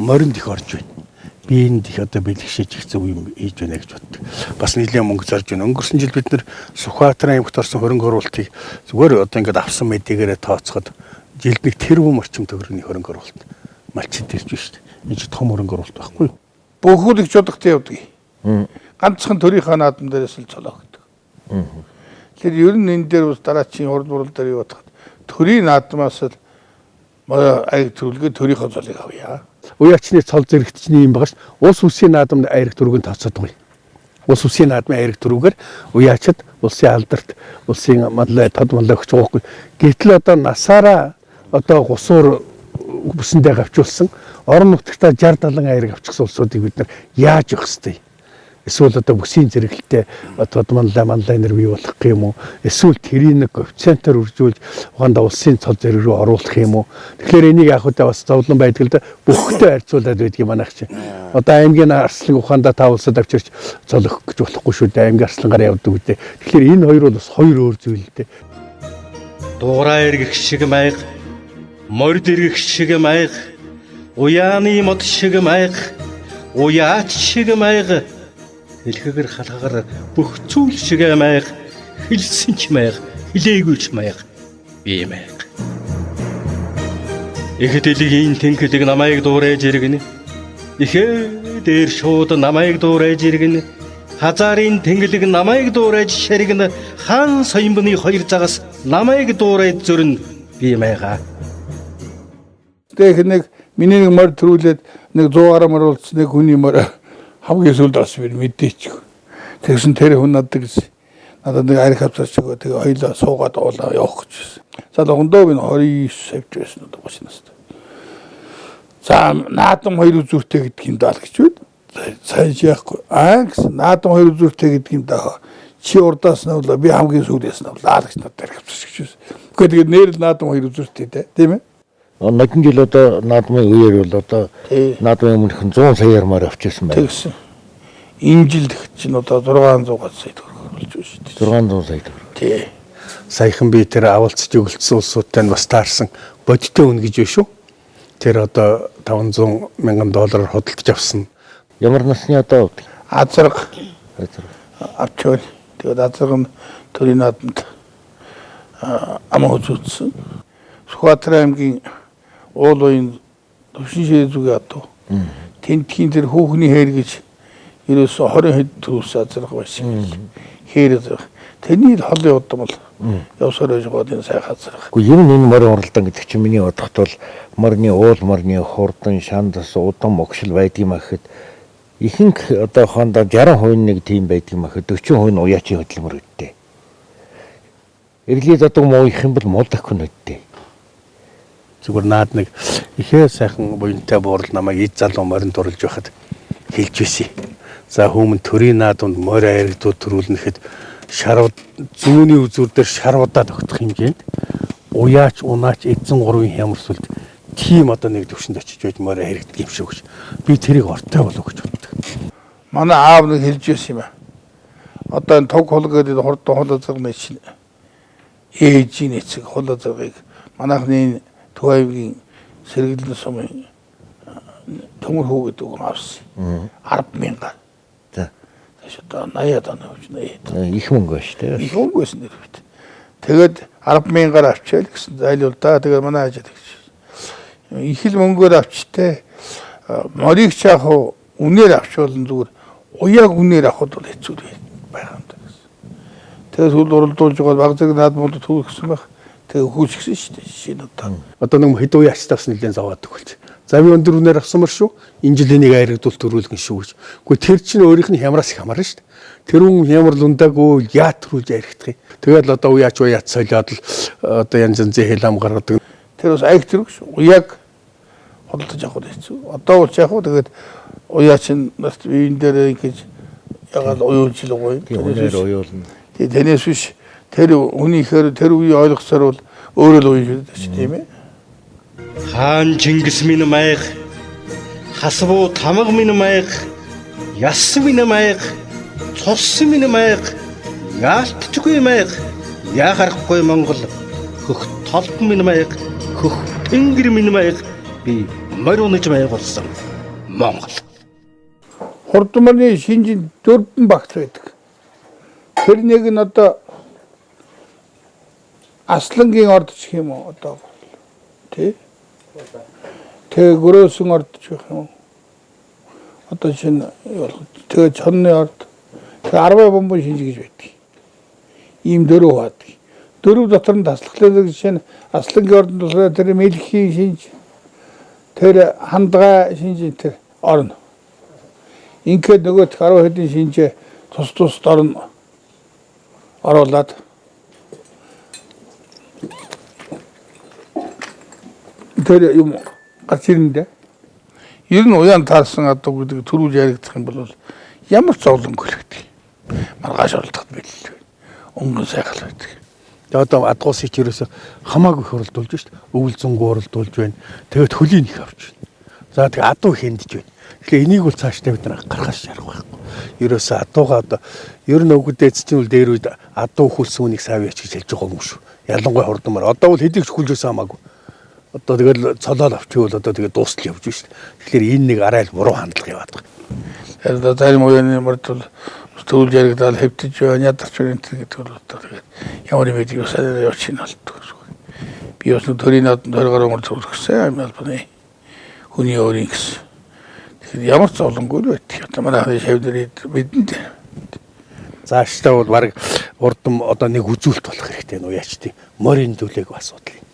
моринд их орж байна. Би энд их одоо бэлгшээж их зөв юм хийж байна гэж боддог. Бас нэлээд мөнгө зарж байна. Өнгөрсөн жил бид нэр Сүхбаатарын аймагт орсон хөрөнгө оруулалтыг зүгээр одоо ингээд авсан мэдээгээрээ тооцоход жилд нэг тэрбум орчим төгрөгийн хөрөнгө оруулалт малчид ирж байна шүү дээ. Энэ чинь том хөрөнгө оруулалт байхгүй юу? Бүхэл их чудагтай явдаг. Ганцхан төрийнхөө наадам дээрээс л цолоо гэдэг. Тэр ер нь энэ дээр бас дараачийн хурд мурал дээр юу бодоход төрийн наадмаас л морь аяг төрөлгөө төрийнхөө цолыг авъя. Уяачны цол зэрэгтчний юм байгаа ш. Улс үсийн наадамд айраг төрөг нь тооцоод байгаа юм. Улс үсийн наадмын айраг төрөгээр уяачд улсын алдарт улсын манлай тод манлай өгч байгаа хгүй. Гэтэл одоо насаараа одоо гусуур бүсэндээ гавчуулсан орон нутагтаа 60 70 айраг авчихсан улсуудыг бид нар яаж явах хэвтэй? Эсвэл одоо бүсийн зэрэгэлтэй тод манлай манлай нар бий болох юм уу? Эсвэл тэрийг нэг коэффициентээр үржүүлж ухаандаа улсын цол зэрэг рүү оруулах юм уу? Тэгэхээр энийг яг үедээ бас зовлон байдаг л да бүхтэй харьцуулаад байдгийг манайх чинь. Одоо аймгийн арслан ухаандаа та улсад авчирч цол өгөх гэж болохгүй шүү дээ. Аймгийн арслангаар явдаг үедээ. Тэгэхээр энэ хоёр бол бас хоёр өөр зүйл л дээ. Дуурай эргэх шиг маяг, морд эргэх шиг маяг, уяаны мод шиг маяг, уяач шиг маяг, хэлхэгэр халахаар бүх зүйл шиг маяг, хэлсэн ч маяг, хэлээгүй ч маяг, би маяг. Их дэлхийн тэнхлэг намайг дуурайж иргэнэ. Ихээ дээр шууд намайг дуурайж иргэнэ. Хазаарын тэнглэг намайг дуурайж ширгэнэ. Хаан соёмбны хоёр загас намайг дуурайж зөрнө. Би маяга. Тэгээ нэг миний нэг морь төрүүлээд нэг 100 гаруй морь болцсон нэг хүний морь хамгийн сүүлд орсон би мэдээч. Тэгсэн тэр хүн надад гэсэн. Надад нэг арх авцаач өгөө тэгээ хоёлаа суугаад уулаа явах гэж байсан. За логондоо би 29 савж байсан одоо 30 настай. За наадам хоёр үзүүртэй гэдэг юм даа л гэж байна. Сайн яахгүй. Аа гэсэн наадам хоёр үзүүртэй гэдэг юм даа. Чи урдаас нь бол би хамгийн сүүлээс нь авлаа л гэж надад арх авцаач гэж байсан. Гэхдээ тэгээд нэр л наадам хоёр үзүүртэй те тийм ээ. Нодон жил одоо наадмын үеэр бол одоо наадмын өмнөх нь 100 саяар маар авчихсан байна. Тэгсэн. Энэ жил чинь одоо 600 гад сая төгрөг болж байна шүү дээ. 600 сая төгрөг. Тий. Саяхан би тэр авалцж өгөлдсөн улсуудтай нь бас таарсан бодиттой үн гэж байна шүү. Тэр одоо 500 мянган доллараар худалдаж авсан. Ямар насны одоо авдаг? Азарга Азарга. авчвал тэгээд азарга нь төрийн наадамд амаа үзүүлсэн. Сүхбаатар аймгийн уул уян төвшин ширээ зүгийн адуу. Тентхийн тэр хүүхний хээр гэж ерөөсө 20 хэд төрүүлсэн азарга байсан. Хээр азарга. Тэрний л холын удам бол явсаар байж байгаа энэ сайхан азарга. Гэхдээ ер нь энэ морин уралдаан гэдэг чинь миний бодоход бол морины уул морины хурдан, шандас, удам, огшил байдаг юм ахэд ихэнх одоо хондоо 60% нэг тийм байдаг юм ахэд 40% нь уяачийн хөдөлмөр өгдөө. Эргэлээ задаг муу их юм бол мул дахин өгдөө. Зүгээр наад нэг ихээ сайхан буянтай буурал намайг ид залуу моринд дурлж байхад хэлж байсан. За хүмүүн төрийн наадамд морь айрагдууд төрүүлнэхэд шарууд зүүнний үзүүр дээр шаруудаад огтох хэмжээнд уяач унаач эзэн гурвын хямарсулд тийм одоо нэг төвшөнд очиж байж морь айрагддаг юм шиг гэж би тэрийг ортой болов гэж боддог. Манай аав нэг хэлж байсан юм аа. Одоо энэ туг хул гэдэг хурдан хул азарганы чинь ээжийн эцэг хул азаргыг манайхны Төв аймгийн сэргэлэн сумын төмөр хүү гэдэг хүн авсан. 10 мянгаар. За. Тэш одоо 80-аад оны хөвч 80. Их мөнгө ба шүү дээ. Их мөнгө байсан нэр бит. Тэгээд 10 мянгаар авчаал гэсэн зайлуул да. Тэгээд манай ажил гэж. Их л мөнгөөр авчтай морийг ч яах вэ? Үнээр авчвал зүгээр уяаг үнээр авахд бол хэцүү байх юм даа гэсэн. Тэгээд сүүл уралдуулж байгаа баг зэрэг наадмууд төвлөрсөн байх. Тэгээ хөөжгсөн шүү дээ. Жишээ нь одоо. Одоо нэг хэд үе ачтаас нэлээд зовоод төгөлж. За би өндөр үнээр авсан мөр шүү. Энэ жил энийг айрагдуул төрүүлгэн шүү гэж. Гэхдээ тэр чинь өөрийнх нь хямраас их хамаарна шүү дээ. Тэр хүн хямар лундаагүй яа төрүүлж айрагдах юм. Тэгэл одоо уяач уяач солиод л одоо янз янзын хэл ам гаргадаг. Тэр бас аяг тэрэг шүү. Уяаг худалдаж авах хэцүү. Одоо бол яг хуу тэгээд уяа чинь нарт энэ дээр ингэж ягаад уюулж л гоё. Тийм үнээр уюулна. Тэгээ танаас биш тэр хүний ихээр тэр үеийн ойлгосоор бол өөрөө л уяж байдаг чи тийм ээ. Хаан Чингис минь маяг, хасвуу тамга минь маяг, яс минь маяг, цус минь маяг, яалтчгүй маяг, Яхарахгүй Монгол хөх толб минь маяг, хөх тэнгэр минь маяг, би морь унаж байгуулсан Монгол. Хурдмарын шинжинд дөрвөн багц байдаг. Тэр нэг нь одоо Аслангийн орд ч юм уу одоо тий. Тэгээ гөрөөсөн орд ч гэх юм уу. Одоо шинэ тэгээ чонны орд, тэгээ 10 бомбон шинж гэж байдаг. Ийм дөрөв хуваадаг. Дөрөв дотор нь таслахлаа жишээ нь Аслангийн ордонд болохоор тэр мэлхийн шинж, тэр хандгай шинж тэр орно. Ингээд нөгөөх 10 хэдэн шинжээ тус тус дорно оруулаад тэр юм гарч ирнэ дээ. Ер нь уян таарсан адуу гэдэг төрүүж яригдах юм бол ямар ч зовлонгүй л гэдэг. Маргааш оролдоход бэлэл. Өнгөн сайхан байдаг. Тэгээ одоо адгуусыг ч ерөөсө хамаагүй их хуралдуулж шít. Өвөл зөнгө хуралдуулж байна. Тэгээд хөлийн их авч байна. За тэгээ адуу хэмдэж байна. Тэгэхээр энийг бол цаашдаа бид нар гаргах шаардлага байхгүй. Ерөөсө адуугаа одоо ер нь өгдөөц чинь бол дээр үед адуу хөлсөн үнийг сав яач гэж хэлж байгаа юм шүү. Ялангуяа хурдмаар. Одоо бол хэдийг ч хүлжээс хамаагүй. Одоо тэгэл цолоол авчихвал одоо тэгээ дуустал явж шít. Тэгэхээр энэ нэг арай л буруу хандлага яваад байгаа. Тэгэхээр зарим уяны морд бол төвлж яригдаад хэвтэж байна, ядарч байна гэдэг бол одоо тэгээд ямар юм байдгийг бас арай явчих нь болтгоо. Би бас төрийн нааданд 20 гаруй мөр зөвлөсөн юм албаны хүний өөрийн гэсэн. Тэгэхээр ямар ч зовлонгүй л байдаг. Одоо манай ханы шавь нарыг бидэнд Зааштай бол баг урдам одоо нэг үзүүлэлт болох хэрэгтэй нүү яач тий. Морин дүлээг асуудал юм.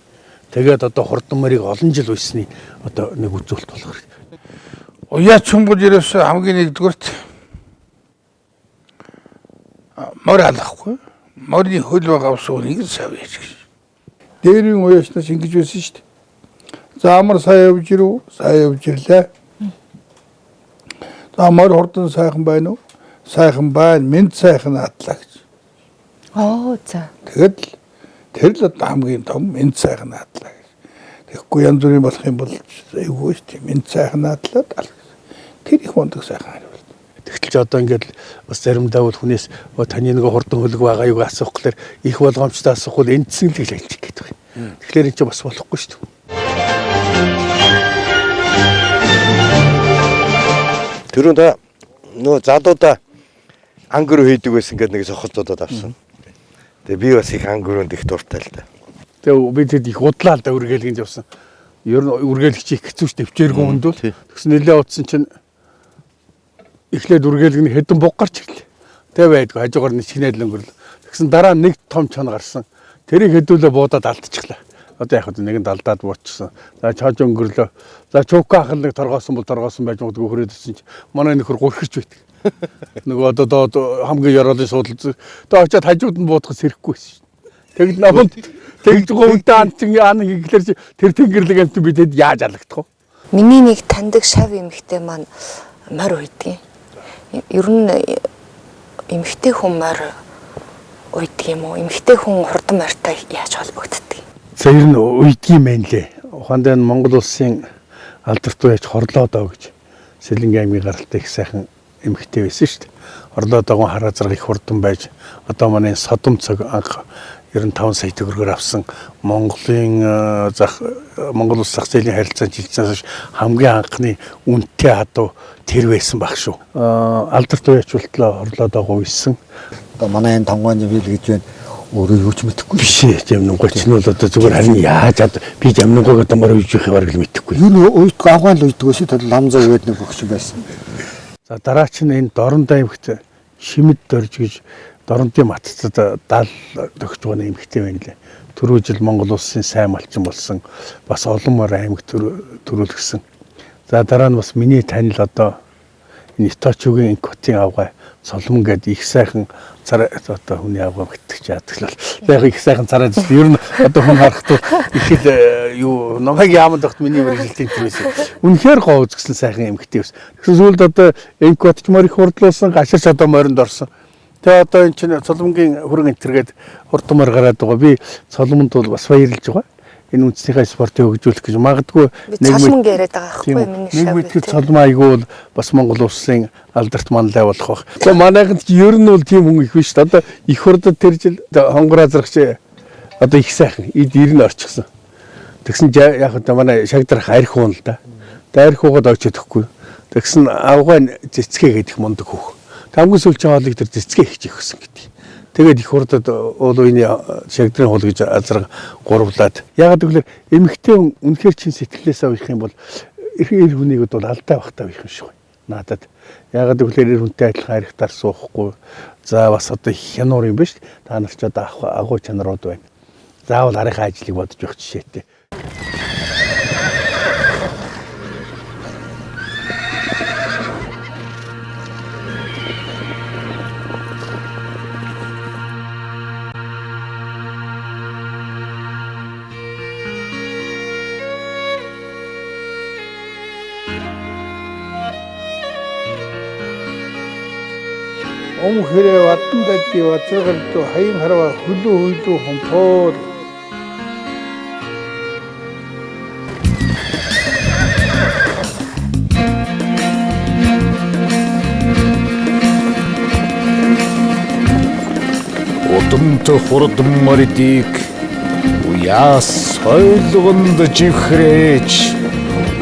Тэгээд одоо хурдан морийг олон жил уйсны одоо нэг үзүүлэлт болох хэрэгтэй. Уяа чүмбэл ерөөсөө хамгийн нэгдүгürt морь алахгүй. Морины хөл байгаа ус үнийг сав яач гэж. Дээрийн уяачнаас ингэж байсан шүү дээ. За амар сайн явж ирв, сайн явж ирлээ. За морь хурдан сайхан байна уу? Сайхан байна, мэд сайхан атлаа гэж. Оо за. Тэгэд л тэр л одоо хамгийн том мэд сайхан атлаа гэж. Тэгэхгүй янз бүрийн болох юм бол эвгүй шүү дээ. Мэд сайхан атлаад ал. Тэр их мундаг сайхан хариулт. Тэгтэл ч одоо ингээд бас заримдаа бол хүнээс таны нэг хурдан хөлөг байгаа юу асуух гэхлээр их болгоомжтой асуух бол эндсэн л гэж хэлчих гээд байгаа юм. Тэгэхээр энэ ч бас болохгүй шүү дээ. Түрүүн та нөгөө залуудаа ангөрөө хийдэг байсан гэдэг нэг сохолцоодод авсан. Тэгээ би бас их ангөрөөнд их дуртай л да. Тэгээ би тэд их удлаа л да үргэлгэнд явсан. Ер нь үргэлгч их хэцүү ш төвчээргүй хүндвэл. Тэгсэн нэлээ утсан чинь эхлээд үргэлэг нь хэдэн буг гарч ирлээ. Тэгээ байдгүй хажуугаар нь шинээл өнгөрлөө. Тэгсэн дараа нэг том чон гарсан. Тэрийг хэдүүлээ буудаад алдчихлаа. Одоо яг хөө нэг нь далдаад буучсан. За чож өнгөрлөө. За чука ахал нэг торгоосон бол торгоосон байж магадгүй хөрөөд ирсэн чи манай нөхөр гурхирч байдаг. Нөгөө одоо доод хамгийн ёроолын суудал. Тэгээ очиад хажууд нь буудахаас хэрэггүй байсан шин. Тэгэл намд тэгж гомдоо ан чин ан гэхлээр чи тэр тэнгерлэг амт би тэд яаж алагдах вэ? Миний нэг таньдаг шав эмэгтэй маань морь уйдгийн. Ер нь эмэгтэй хүн морь уйдг юм уу? Эмэгтэй хүн хурдан морьтой яаж холбогддог? За ер нь уйдгийн мэн лээ. Ухаандаа нь Монгол улсын алдарт уяач Хорлоодоо гэж Сэлэнгийн аймгийн гаралтай их сайхан эмэгтэй байсан шүү дээ. Хорлоодоогон хараа зэрэг их хурдан байж одоо манай содом цаг анх 95 сая төгрөгөөр авсан Монголын зах Монгол улс зах зээлийн харилцаанд жилдсэнээс хойш хамгийн анхны үнэтэй хадуу тэр байсан баг шүү. Алдарт уяач болтлоо Хорлоодоогоо уйсан. Одоо манай энэ тонгоон жимхэл гэж байна. Өөрөө юу ч мэдэхгүй. Биш ээ, Жамнангуй ч нь бол одоо зүгээр харин яаж ад би Жамнангуйг одоо мор уйж явах бараг л мэдэхгүй. Юу н уйдгүй авгаан л уйдгүй шүү. Тэр ламзаа уйд нэг өгч байсан. За дараач нь энэ Дорнод аймагт Шимэд дорж гэж Дорнодын матцад дал төгсөж байгаа эмэгтэй байна лээ. Түрүү жил Монгол улсын сайн малчин болсон бас олон мор аймаг төрүүлгэсэн. За дараа нь бас миний танил одоо энэ Иточугийн Инкотын авгай Соломон гэдэг их сайхан царай одоо хүний авгай мэддэг яадаг л. За яг их сайхан царай зү. Ер нь одоо хүн харахад их л юу намайг яаманд багт миний мэргэжилтийн тэр байсан. Үнэхээр гоо үзгсэн сайхан эмэгтэй байсан. Тэгсэн сүүлд одоо Инкот ч морь их хурдлуулсан, гаширч одоо моринд орсон. Тэгээ одоо энэ чинь Соломонгийн хөрөнгө энтергээд хурдмаар гараад байгаа. Би Соломонд бол бас баярлж байгаа. Энэ үндэснийхээ спортыг хөгжүүлэх гэж магадгүй нэг мөнгө яриад байгаа байхгүй миний шав. Нэг мэтгэл цолмоо айгүй бол бас Монгол улсын алдарт манлай болох байх. Тэгээ манайханд ер нь бол тийм хүн их биш шүү дээ. Одоо их хурлад тэр жил хонгор азрагч одоо их сайхан эд 90 орчихсон. Тэгсэн яг одоо манай шагдрах арх уун л да. Тэгээ арх уугаад очиж өгөхгүй. Тэгсэн авгай цэцгээ гэдэг мундаг хүүх. Хамгийн сүүлийн хоолыг тэр цэцгээ хийж өгсөн гэдэг. Тэгээд их хурлад уул үеийн шагдрын хул гэж азраг гурвлаад. Ягаад гэвэл эмэгтэй хүн үнэхээр чин сэтгэлээсээ уях юм бол эр хүнийг бол алдаа багтаа уях юм шиг байна. Надад. Ягаад гэвэл эр хүнтэй адилхан архитаар суухгүй. За бас одоо их хянуур юм биш. Та нар ч одоо агуу чанарууд байна. Заавал арийнхаа ажлыг бодож явах жишээтэй. Ом хэрэг вадан дадди вазгарду хаян харва хөлөө хөйлөө хомтоор Удамт хурдан мордыг уяас сойлгонд живхрээж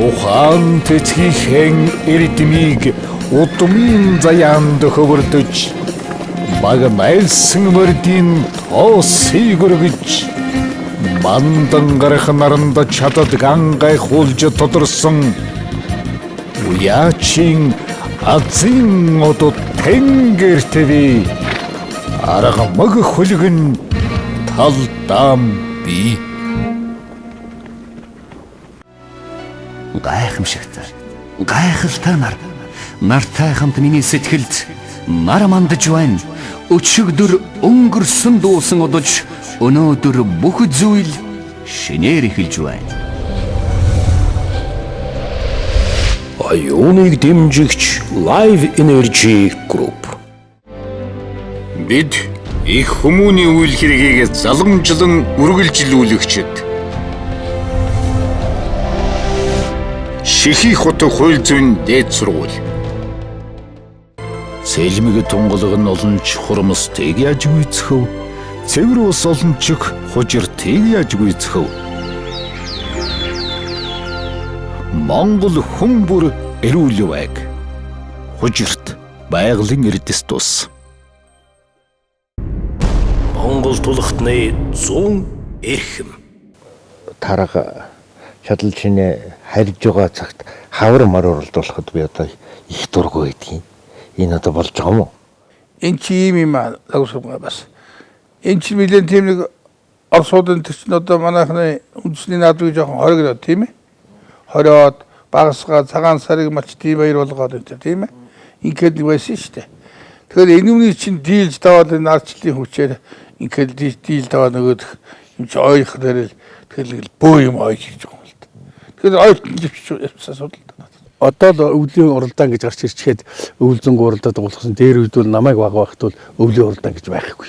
ухаан тэцгийхэн эрдмийг удмын заяанд хөвөрдөж баг найлсан мордын тоосыг өргөж мандан гарах наранд чадад гангай хулж тодорсон уяачин азийн одод тэнгэртэви арга маг хөлгөн талдаам би. Гайхамшигтай, гайхалтай нар. Нартай хамт миний сэтгэлд нар мандаж байна. Өчигдөр өнгөрсөн дуусан одож өнөөдөр бүх зүйл шинээр эхэлж байна. Оюуныг дэмжигч Live Energy Group. Бид их хүмүүний үйл хэргийг заламжлан үргэлжлүүлэгчид. Шихий хот хууль зүйн дээд сургууль. Цэлмэг тунгалаг нь олонч хурмстыг яаж гүйцэв? Цэвэр ус олончих хужиртыг яаж гүйцэв? Монгол хүн бүр эрүүл байг. Хужирт байгалийн эрдэс тус. Монгол тулхтны 100 эрхэм. Тарга чадал чинээ харж байгаа цагт хавар мор уралдуулахад би одоо их дургүй байдгийн. Энэ одоо болж байгаа юм уу? Энэ чи ийм юм аа загварсуугаа бас. Энэ чи нэлээд тийм нэг Оросуудын тэр чинь одоо манайхны үндэсний наадмыг жоохон хоригдоод тийм ээ. Хориод багасгаа цагаан сарыг малч тийм баяр болгоод энэ тийм ээ. Ингээд нэг байсан шүү дээ. Тэгэхээр энэ үний чинь дийлж даваад энэ ардчлалын хүчээр ингээд дийл даваад нөгөөх юм чи ойрох дээрэл тэгэл бөө юм ойж хийж байгаа юм л да. Тэгэхээр ойлтон живч явсан асуудал. Одоо л өвлийн уралдаан гэж гарч ирчгээд өвөл зөнгө уралдаад уулгасан. Дээр үед бол намайг баг байхад бол өвлийн уралдаан гэж байхгүй.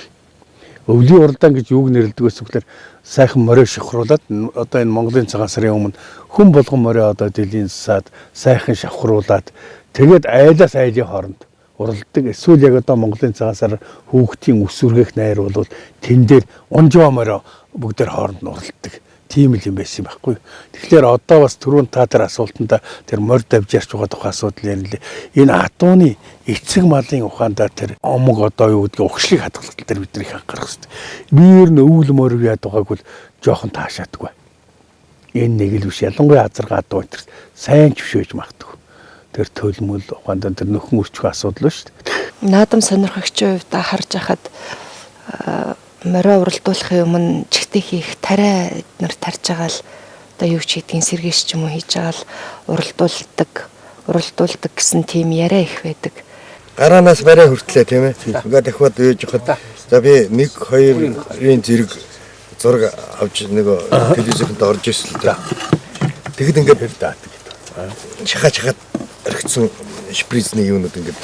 Өвлийн уралдаан гэж юуг нэрлэдэг байсан гэхээр сайхан морио шавхруулад одоо энэ Монголын цагаан сарын өмнө хүн болгон морио одоо дилийн засаад сайхан шавхруулад тэгээд айлаас айлын хооронд уралдаг. Эсвэл яг одоо Монголын цагаан сар хүүхдийн өсвөргөх найр бол тэн дээр унжваа морио бүгдээр хооронд нь уралддаг. Тийм л юм байсан байхгүй. Тэгэхээр одоо бас түрүүн та тэр асуултанда тэр морь давжаарч байгаа тухай асуудал ярилээ. Энэ адууны эцэг малын ухаандаа тэр омог одоо юу гэдгийг угшлыг хадгалах тал дээр бид нар их анхаарах хэрэгтэй. Би ер нь өвөл морь яад байгааг бол жоохон таашаадаггүй. Энэ нэг л биш. Ялангуяа азаргаа адуу энэ сайн ч биш байж магадгүй. Тэр төлмөл ухаандаа тэр нөхөн өрчих асуудал шүү дээ. Наадам сонирхогчийн хувьд харж байхад морио уралдуулахын өмнө чигтээ хийх тариа эднэр тарж байгаа л одоо юу ч хийдгийг сэргээш ч юм уу хийж байгаа л уралдуулдаг гэсэн тийм яриа их байдаг. Гараанаас барай хүртлээ тийм ээ. Ингээд дахиад өөж хад. За би 1 2-ын зэрэг зураг авч нөгөө телевизэнд орж ирсэн л да. Тэгэд ингээд чаха чахад орхисон шприцний юунууд ингээд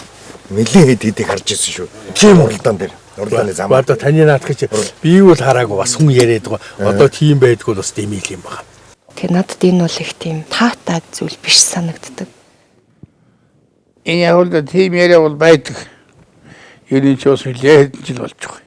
нэлээд хэд хэдийг харж ирсэн шүү. Тийм уралдаан дээр. Уралдааны замаар. Одоо таны наадах чи би бол хараагүй бас хүн яриад байгаа. Одоо тийм байдгүй бас дэмийл юм байна. Тэгээ надад энэ бол их тийм таатай зүйл биш санагддаг. Энэ яг л тийм яриа бол байдаг. Ер нь ч бас нэлээд хэдэн жил болж байгаа.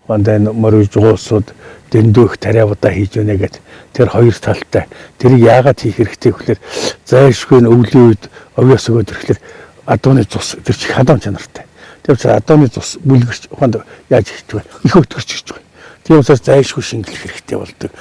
Мандаа энэ морь жуусууд дэндүү их тариа будаа хийж өгнө гэд тэр хоёр талтай. Тэрийг яагаад хийх хэрэгтэй вөхлөр зайлшгүй нь өвлийн үед овёос өгөөд ирэхлээр адууны цус тэр чих хадам чанартай. Тэр учраас адууны цус бүлгэрч ухаанд яаж хийж вэ? Их өтгөрч ирж байгаа. Тийм учраас зайлшгүй шингэлэх хэрэгтэй болдог.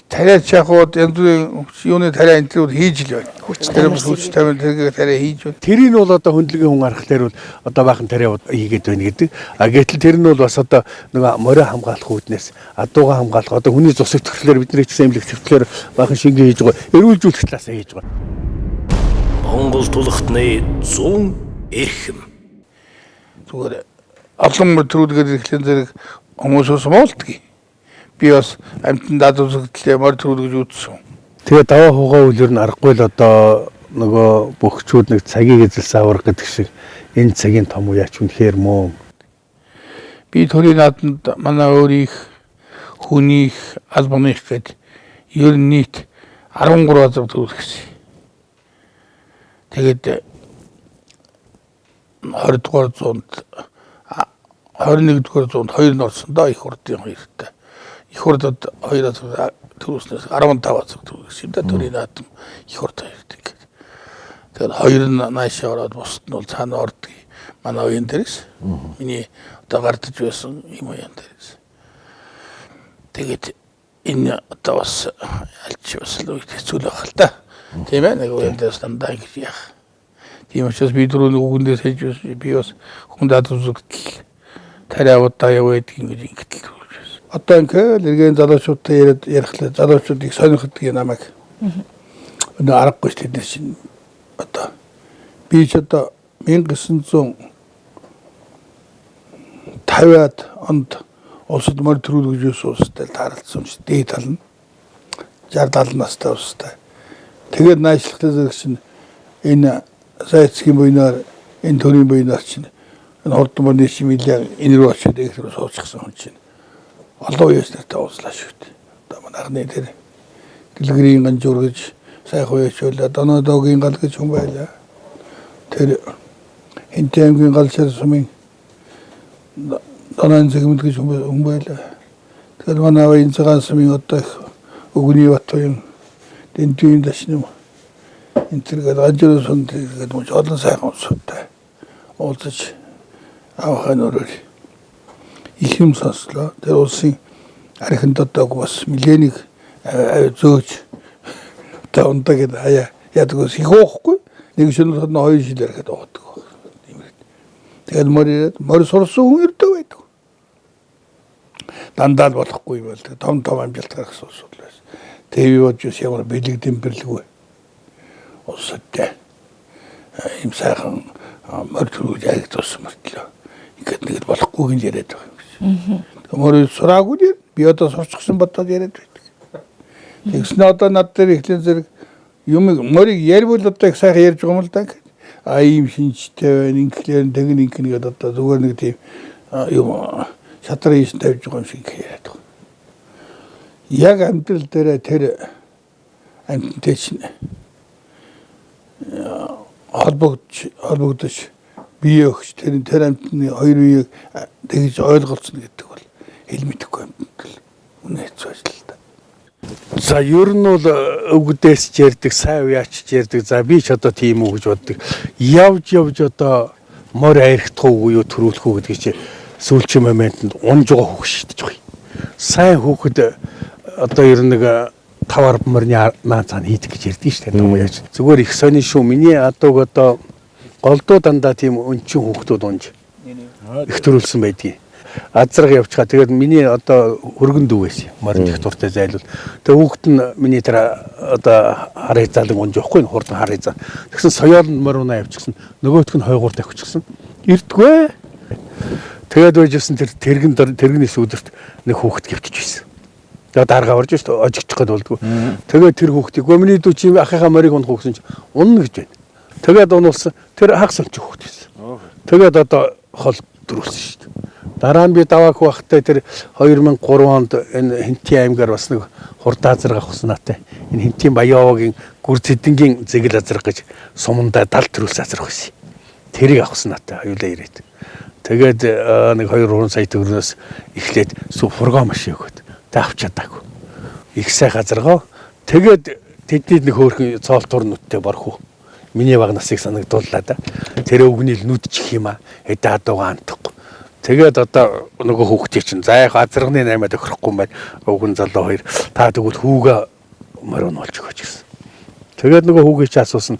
Тариа чахууд янз бүрийн юуны тариа энэ төр хийж л байна. Тэр бас хүч тамир тэргээ тариа хийж байна. Тэрийг нь бол одоо хөндлөгийн хүн архалаар бол одоо баахан тариа хийгээд байна гэдэг. А гэтэл тэр нь бол бас одоо нөгөө морио хамгаалах үүднээс адуугаа хамгаалах одоо хүний цусыг төрхлөөр бидний ч гэсэн эмнэлэг төвтлөөр баахан шингээ хийж байгаа. Эрүүлжүүлэх талаасаа хийж байгаа. Монгол тулхтны 100 эрхэм. Зүгээр олон мөр төрүүлгээд ирэхлэн зэрэг хүмүүс ус муулдгийг. Би бас амьтан дадуулсагдлаа морь төрүүлгэж үзсэн. Тэгээ даваа хугаа үлэр нь аргагүй л одоо нөгөө бөхчүүд нэг цагийг эзэлсэн авраг гэдэг шиг энэ цагийн том уяач үнэхээр муу. Би төрийн нааданд манай өөрийнх хүнийх албаных гээд ер нь нийт 13 азар төрүүлсэн. Тэгээд 20 дугаар зуунд 21 дугаар зуунд хоёр нь орсон доо их хурлын хоёртой. Их хурлд хоёр азар төрүүлснээс 15 азар төрүүлсэн юм да төрийн наадам их хурд хоёрт ингээд. Тэгээд хоёр нь наашаа ороод бусд нь бол цаана ордог. Манай оюун дээрээс. Миний одоо гардаж байсан юм оюун дээрээс. Тэгээд энэ одоо бас альч бас л үед хэцүү л байх л та. Тийм ээ нэг оюун дээрээс дандаа ингэж яах. Тийм учраас би түрүүний үгэн дээр хэлж байсан би бас хүн дадуулсагдал тариа удаа яваа гэдэг ингэж ингэтэл төрүүлж байсан. Одоо ингээл иргэн залуучуудтай яриад ярихлаа залуучууд их сонирхдаг юм намайг. Өнөө аргагүй шүү дээ чинь одоо би ч одоо 1950-ад онд улсад морь төрүүлгэж байсан улстай тааралдсан ч дээд тал нь 60 70 настай улстай. Тэгээд найшлахтай зэрэг чинь энэ Зайцгийн буйнаар энэ төрийн буйнаар чинь энэ хурдан морины чимэлээ энэ рүү очиод их рүү суучихсан хүн чинь олон үеэс нартай уулзлаа шүү дээ. Одоо манайхны тэр дэлгэрийн ганжуур гэж сайхан үеэч байлаа, Донодогийн гал гэж хүн байлаа. Тэр Хинтээ аймгийн гал шар сумын Доноон зэгмэд гэж хүн байлаа. Тэгэхээр манай энэ цагаан сумын одоо их Өгний Батуян Дэнтүйн дашны энэ тэргээд ганжуур сум тэргээд мөн олон сайхан улсуудтай уулзаж авахын өрөөр их юм сонслоо. Тэр улсын архин дотоог бас нэлээнийг зөөж одоо ундаа гээд хаяа яадаг ус их уухгүй. Нэг шөнө нь 2 жил ярихад уудаг. Тэгээд морь ирээд морь сурсан хүн өрдөө байдаг. Дандаа л болохгүй юм бол том том амжилт гаргасан улс байсан. ТV бодж ямар бэлэг дэмбэрлгүй улсадтай ийм сайхан морь төрүүлж харагдуулсан мөртлөө ингээд нэг л болохгүй гэж яриад байгаа юм шиг. Морь сураагүй л би одоо сурчихсан бодоод яриад байдаг. Тэгснэ одоо над дээр ихлэн зэрэг юм морийг ярьвал одоо их сайхан ярьж байгаа юм л да. А ийм шинжтэй байна, инглээр тэгнэ ингэнэ гэдээ одоо зүгээр нэг тийм юм шатрын хийсэн тавьж байгаа юм шиг яриад байгаа. Яг амьдрал дээрээ тэр амьтантай чинь холбогдож бие өгч тэр амьтны хоёр биеийг тэгж ойлголцно гэдэг бол хэл мэдэхгүй амьтанд л үнэ хэцүү ажил л да. За ер нь бол өвгдээс ч ярьдаг, сайн уяач ч ярьдаг. За би ч одоо тийм үү гэж боддог. Явж явж одоо морь арихтах уу юу төрүүлэх үү гэдгийг чи сүүлчийн моментод унж байгаа хүүхд шидэж байгаа юм. Сайн хүүхэд одоо ер нь нэг 5 10 морины наа цаана хийдэг гэж ярьдаг шүү дээ. Том уяач. Зүгээр их сонин шүү. Миний адууг одоо голдуу дандаа тийм өнчин хүүхдүүд унж их төрүүлсэн байдгийг. Азраг явчихаа. Тэгээд миний одоо хөргөн дүү байсан. Морин их дуртай зайлвал. Тэгээд хүүхэд нь миний тэр одоо хар хязаалан унж явахгүй хурдан хар хязаа. Тэгсэн соёолонд морь унаа явчихсан. Нөгөөх нь хойгуур тавьчихсан. Ирдгүй. Тэгээд байжсэн тэр тэрэгнээс өдөрт нэг хүүхэд гівтэж байсан. Тэгээд дарга орж шүү дээ. Ожигчих гээд болдгоо. Тэгээд тэр хүүхдийг миний дүү чи ахыхаа морийг унах уу гэсэн чи унна гэж байна. Тэгээд унуулсан. Тэр хагас онч хүүхэд байсан. Тэгээд одоо хол төрүүлсэн шүү дээ. Дараа нь би даваах байхдаа тэр 2003 онд энэ Хэнтийн аймгаар бас нэг хурд азарга авахсан наатай. Энэ Хэнтийн Баяавагийн Гүр Цэдэнгийн зэгэл азарга гэж сумандаа 70 төрөлс азарга байсан. Тэрийг авахсан наатай хоёулаа ирээд. Тэгээд нэг 2-3 сая төгрөгнөөс эхлээд фургон машин өгөөд тэг авч чадаагүй. Их сайхан азаргаа. Тэгээд тэдний нэг хөөрхөн цоолтуур нүдтэй борхуу. Миний баг насыг санагдууллаа да. Тэр өвгний л нүд чих юм аа. Хэдэ хадуугаа антахгүй. Тэгээд одоо нөгөө хүүхдээ чинь за яг азарганы 8-ад охирохгүй юм байна. Өвгөн залуу хоёр та тэгвэл хүүгээ морин олж өгөөч гэсэн. Тэгээд нөгөө хүүгээ чи асуусан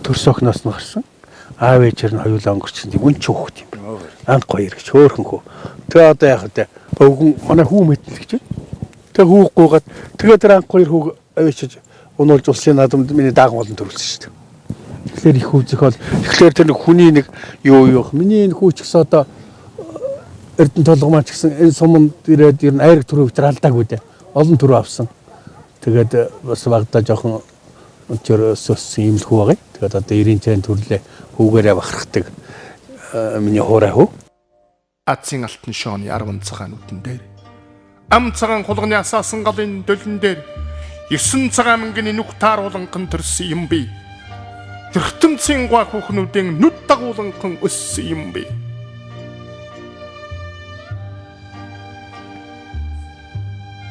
төрс охиноос нь гарсан. Аав ээжэр нь хоёулаа өнгөрчихсөн. Тийм үн чи хүүхд юм байна. Анх хоёр гэж хөөрхөн хүү. Тэгээ одоо яг вэ өвгөн манай хүү мэднэ гэж байна. Тэгээ хүү гуйгаад тэгээ тэр анх хоёр хүүг авчиж унуулж улсын наадамд миний дааган болон төрүүлсэн шүү дээ. Тэгэхээр их үзэх бол тэгэхээр тэр нэг хүний нэг юу юу миний энэ хүү ч гэсэн одоо Эрдэнэ толгой маань ч гэсэн энэ суманд ирээд ер нь айраг төрөө битэр алдаагүй дээ. Олон төрөө авсан. Тэгээд бас багадаа жоохон өнчөр өссөн юм л хүү байгаа. Тэгээд одоо 90 цент төрлөө хүүгээрээ бахархдаг миний хуурай хүү. Азийн алтан шооны 10 цагаан нүдэн дээр ам цагаан хулганы асаасан галын дөлн дээр 9 цагаан мөнгөний нүх таарууланхан төрсөн юм би. Тэрхтэмцийн гуай хүүхнүүдийн нүд дагууланхан өссөн юм би.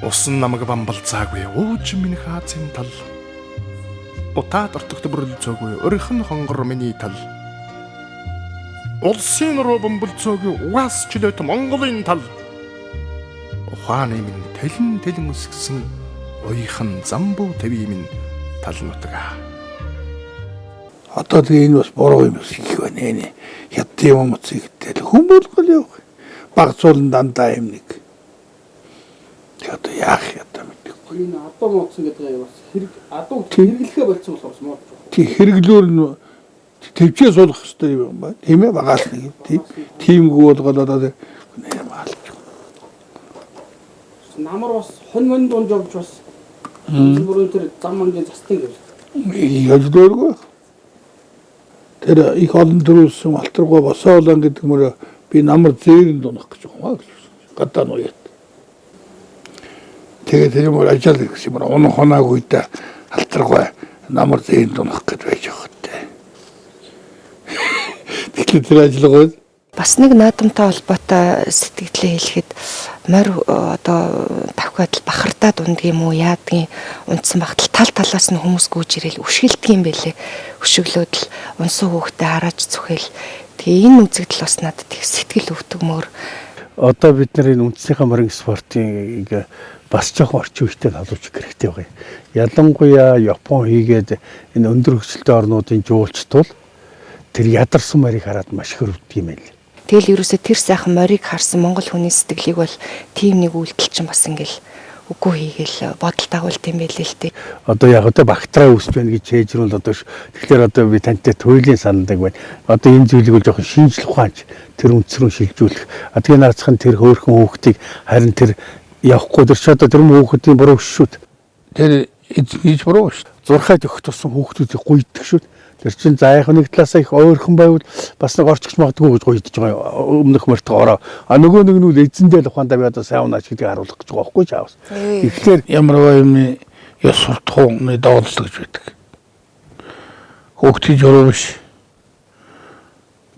Усан намаг бамбалцаагүй ууж минь хаазын тал. Утаад ортогт бүрлцөөгүй өрхөн хонгор миний тал. Улсын руу бөмбөлцөөгүй угаас чөлөөт Монголын тал. Ухааны минь тэлэн тэлэн өсгсөн уяхан замбуу тавийн минь тал нутгаа. Одоо тэгээ энэ бас буруу юм их байна. Энэ хятад юм уу зэгтэл хүн болгол явах. Баг цуулан дандаа юм нэг. Тэгээ одоо яах юм одоо мэдэхгүй. Энэ адуу муудсан гэдэг нь бас хэрэг адуу хэрэглэхээ болцсон болохоор бас мууд. Тий хэрэглүүр нь төвчээ суулгах хэрэгтэй юм байна. Тийм ээ багаас нэг тийм тиймгүй болгоод одоо юм алж. Намар бас хонь мон дунд явж бас бүрэн тэр зам мангийн застан гэж. Яжлооргүй. Тэр их олон төрүүлсэн алтаргой босоолон гэдэг мөрөө би намар зээрэнд унах гэж байгаа юм гэж. Гадаа нуяат. Тэгээд тэр юм ажаал гэсэн юм унах хонаагүй да алтаргой намар зээрэнд унах гэж байж байгаа хөтэй. Тэгэхээр тэр ажиллагаа Бас нэг наадамтай холбоотой сэтгэлээ хэлэхэд морь одоо давхиад бахардаад ундг юм уу яадгийн унтсан багтал тал талаас нь хүмүүс гүйж ирээл өшгөлдөг юм бэлээ. Өшөглөөд л унсан хүүхдээ харааж зүхэл. Тэгээ энэ үзэгдэл бас надад их сэтгэл өвтгмөр. Одоо бид нар энэ үндснийхээ морин спортын бас жоохон орчин үетэй холбож хэрэгтэй байгаа юм. Ялангуяа Япон хийгээд энэ өндөр хөгжилтэй орнуудын жуулчд бол тэр ядарсан морийг хараад маш их өрөвддөг юм байл. Тэгэл ерөөсөө тэр сайхан морийг харсан монгол хүний сэтгэлийг бол тийм нэг үйлдэл чинь бас ингээл үгүй хийгээл бодол дагуулт юм байлээ л дээ. Одоо яг одоо бактраа үүсэж байна гэж хээжрүүл одоо тэгэхээр одоо би тантай туйлын санадаг байна. Одоо энэ зүйлийг бол жоохон шинжлэх ухаанч тэр үндэс рүү шилжүүлэх. А тэгээ наацхан тэр хөөрхөн хүүхдийг харин тэр явахгүй тэр чи одоо тэр хүүхдийн буруу шүү дээ. Тэр эзэн хийж буруу шүү. Зурхайд өгөх тусам хүүхдүүдийг гуйдаг шүү. Тэр чин за яг нэг талаасаа их ойрхон байвал бас нэг орчихч магадгүй гэж гуйдаж байгаа өмнөх мөртөө ороо. А нөгөө нэг нь эзэндээ л ухаандаа би одоо сайн унаач гэдгийг харуулах гэж байгаа байхгүй чаавас. Тэгэхээр ямар юм ёс суртахууны доотлол гэж байдаг. Хүүхдийн журуу биш.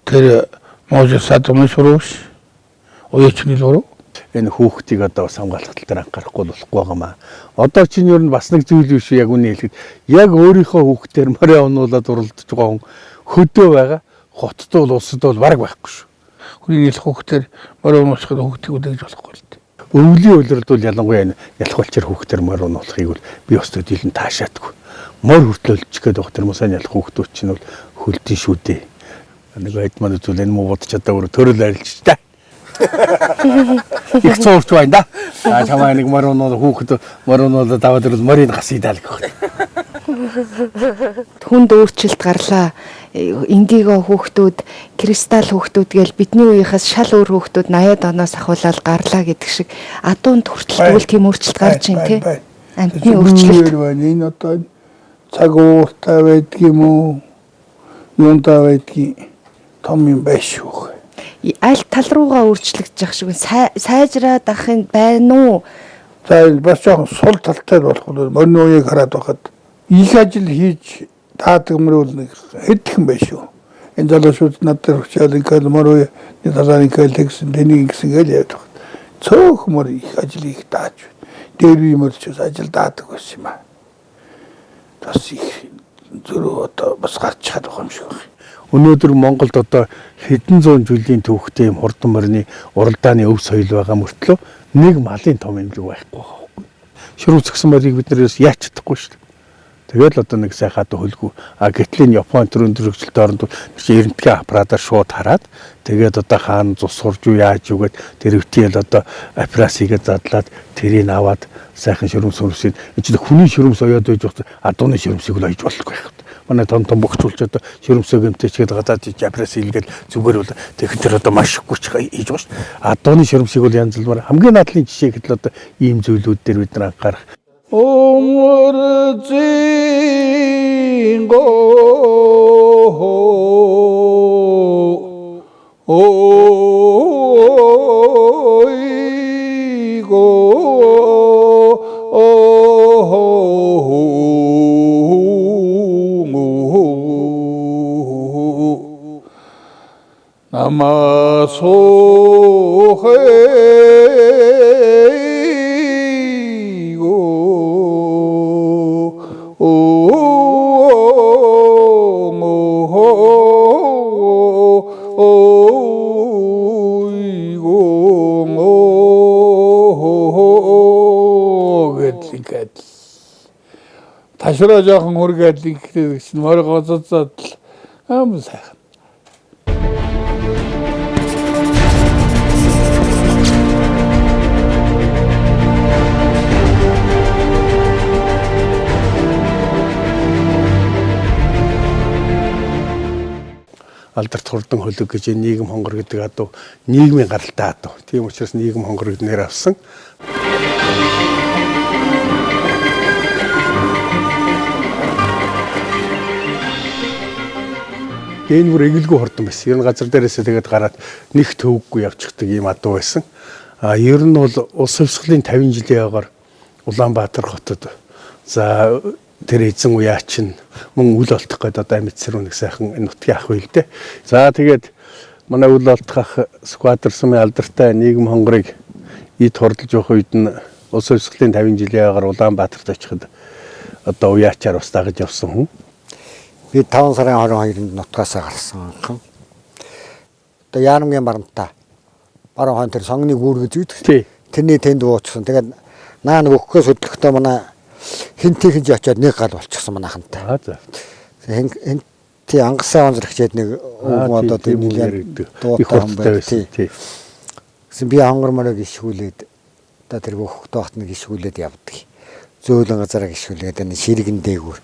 Тэр можос садмын шуруу биш. Уячны буруу. Энэ хүүхдийг одоо бас хамгаалах тал дээр анхаарахгүй болохгүй байгаа маа. Одоо чинь ер нь бас нэг зүйл биш яг үний хэлэхэд яг өөрийнхөө хүүхдээр морио унуулаад уралдаж байгаа хүн хөдөө байгаа хотод бол улсад бол бараг байхгүй шүү. Хүний нийлэх хүүхдээр морио унуулахад хүүхдийг үлдээж болохгүй л дээ. Өвлийн улиралд бол ялангуяа энэ ялах балчаар хүүхдээр морио унуулахыг бол би бас төдийлөн таашаадгүй. Мор хүртэл өлчих гээд байх тэр мусаа ялах хүүхдүүд чинь бол хөлдөн шүү дээ. Нэг хэд маань зүйл энэ муу бодож чадаагүй төрөл арилж та. Их цуурч байна да. А чамаа нэг моринууд хүүхэд моринууд даваад ирвэл морийг гасъя даа л гэх. Хүнд өөрчлөлт гарлаа. Индиго хүүхдүүд, кристалл хүүхдүүд гээл бидний үеийнхээс шал өөр хүүхдүүд 80-ад оноос ахуулаад гарлаа гэдэг шиг адуунд хүртэл тэгвэл тийм өөрчлөлт гарч ийн тий. Амьтны өөрчлөлт байна. Энэ одоо цаг ууртай байдаг юм уу? Юунтай байдгийг том юм байш шүү. Аль тал руугаа өөрчлөгдөж явах шиг сайжраад ах юм байна уу? За энэ бас жоохон сул талтай болох нь морины үеийг хараад байхад их ажил хийж таадаг мөрөөл нэг хэдхэн байх шүү. Энэ залуучууд над дээр хүчээл ингээл мор үе нэг талаар ингээл тэгсэн тэнийг ингэсэн гээл яваад байна. Цөөх мөр их ажил их дааж байна. Дээр үе мөр ч бас ажил даадаг байсан юм аа. Бас их зөрүү одоо бас гарч чад байгаа юм шиг байна. Өнөөдөр Монголд одоо хэдэн зуун жилийн түүхтэй юм хурдан морины уралдааны өв соёл байгаа мөртлөө нэг малын том эмнэлэг байхгүй байгаа байхгүй. Ширүүцгсэн морийг бид нэрээс яаж чадахгүй шүү дээ. Тэгэл одоо нэг сайхан адуу хөлгүү. А гэтэл энэ Япон төр өндөр хөгжилтэй оронд чи эрентгийн аппаратаар шууд хараад тэгээд одоо хаана цус сурж юу яаж юу гэд тэр өвтийл одоо операц хийгээд задлаад тэрийг аваад сайхан ширүүм сүрсийг энэ чинь хүний ширүүмс оёод байж байгаа адууны ширүүмсийг л ойж болохгүй байх. Манай том том бөгцүүлж одоо ширүүмсөө гэмтээчгээд гадаад жиж операц хийлгээл зүгээр бол тэгэхэд тэр одоо маш их хүч хийж байгаа шүү дээ. Адууны ширүүмсийг бол янз бүрээр хамгийн надлын жишээ гэтэл одоо ийм зүйлүүд дээр бид нар анхаарах. Өмөрзин го ой го Ташраа жоохон үргээд ингэхдээ гэсэн морь гоцоцоод л ам сайхан. Алдарт хурдан хөлөг гэж энэ нийгэм хонгор гэдэг адуу нийгмийн гаралтай адуу. Тийм учраас нийгэм хонгор гэдэг нэр авсан. Энэ бүр эгэлгүй хурдан байсан. Ер нь газар дээрээсээ тэгээд гараад нэг төвөггүй явчихдаг ийм адуу байсан. А ер нь бол улс хувьсгалын 50 жилийн агаар Улаанбаатар хотод за тэр эзэн уяач нь мөн үл олдох гээд одоо амьд сэрүүн нэг сайхан нутгийн ах үйл дээ. За тэгээд манай үл олдох ах Сүхбаатар сумын алдартай нийгэм хонгорыг ид хурдалж явах үед нь улс хувьсгалын 50 жилийн агаар Улаанбаатарт очиход одоо уяачаар бас дагаж явсан хүн. Би 5 сарын 22-нд нутгаасаа гарсан анхан. Одоо Яарамгийн барамтаа баруун хойно тэр сонгоны гүүр гэж үүдэг. Тэрний тэнд буучсан. Тэгээд наа нэг өгөхөөс хөдлөхдөө манай хинтийн хинж очиод нэг гал болчихсон манайхантай. Аа за. Хинти ангасаа онзор хичээд нэг өвгөн одоо тэр нэлээд дуутай хүн байсан. Гэсэн би хонгор морог ишгүүлээд одоо тэр өгөхдөө багт нэг ишгүүлээд явдаг. Зөөлөн газараа гიშгүүлээд энэ ширгэн дээгүүр.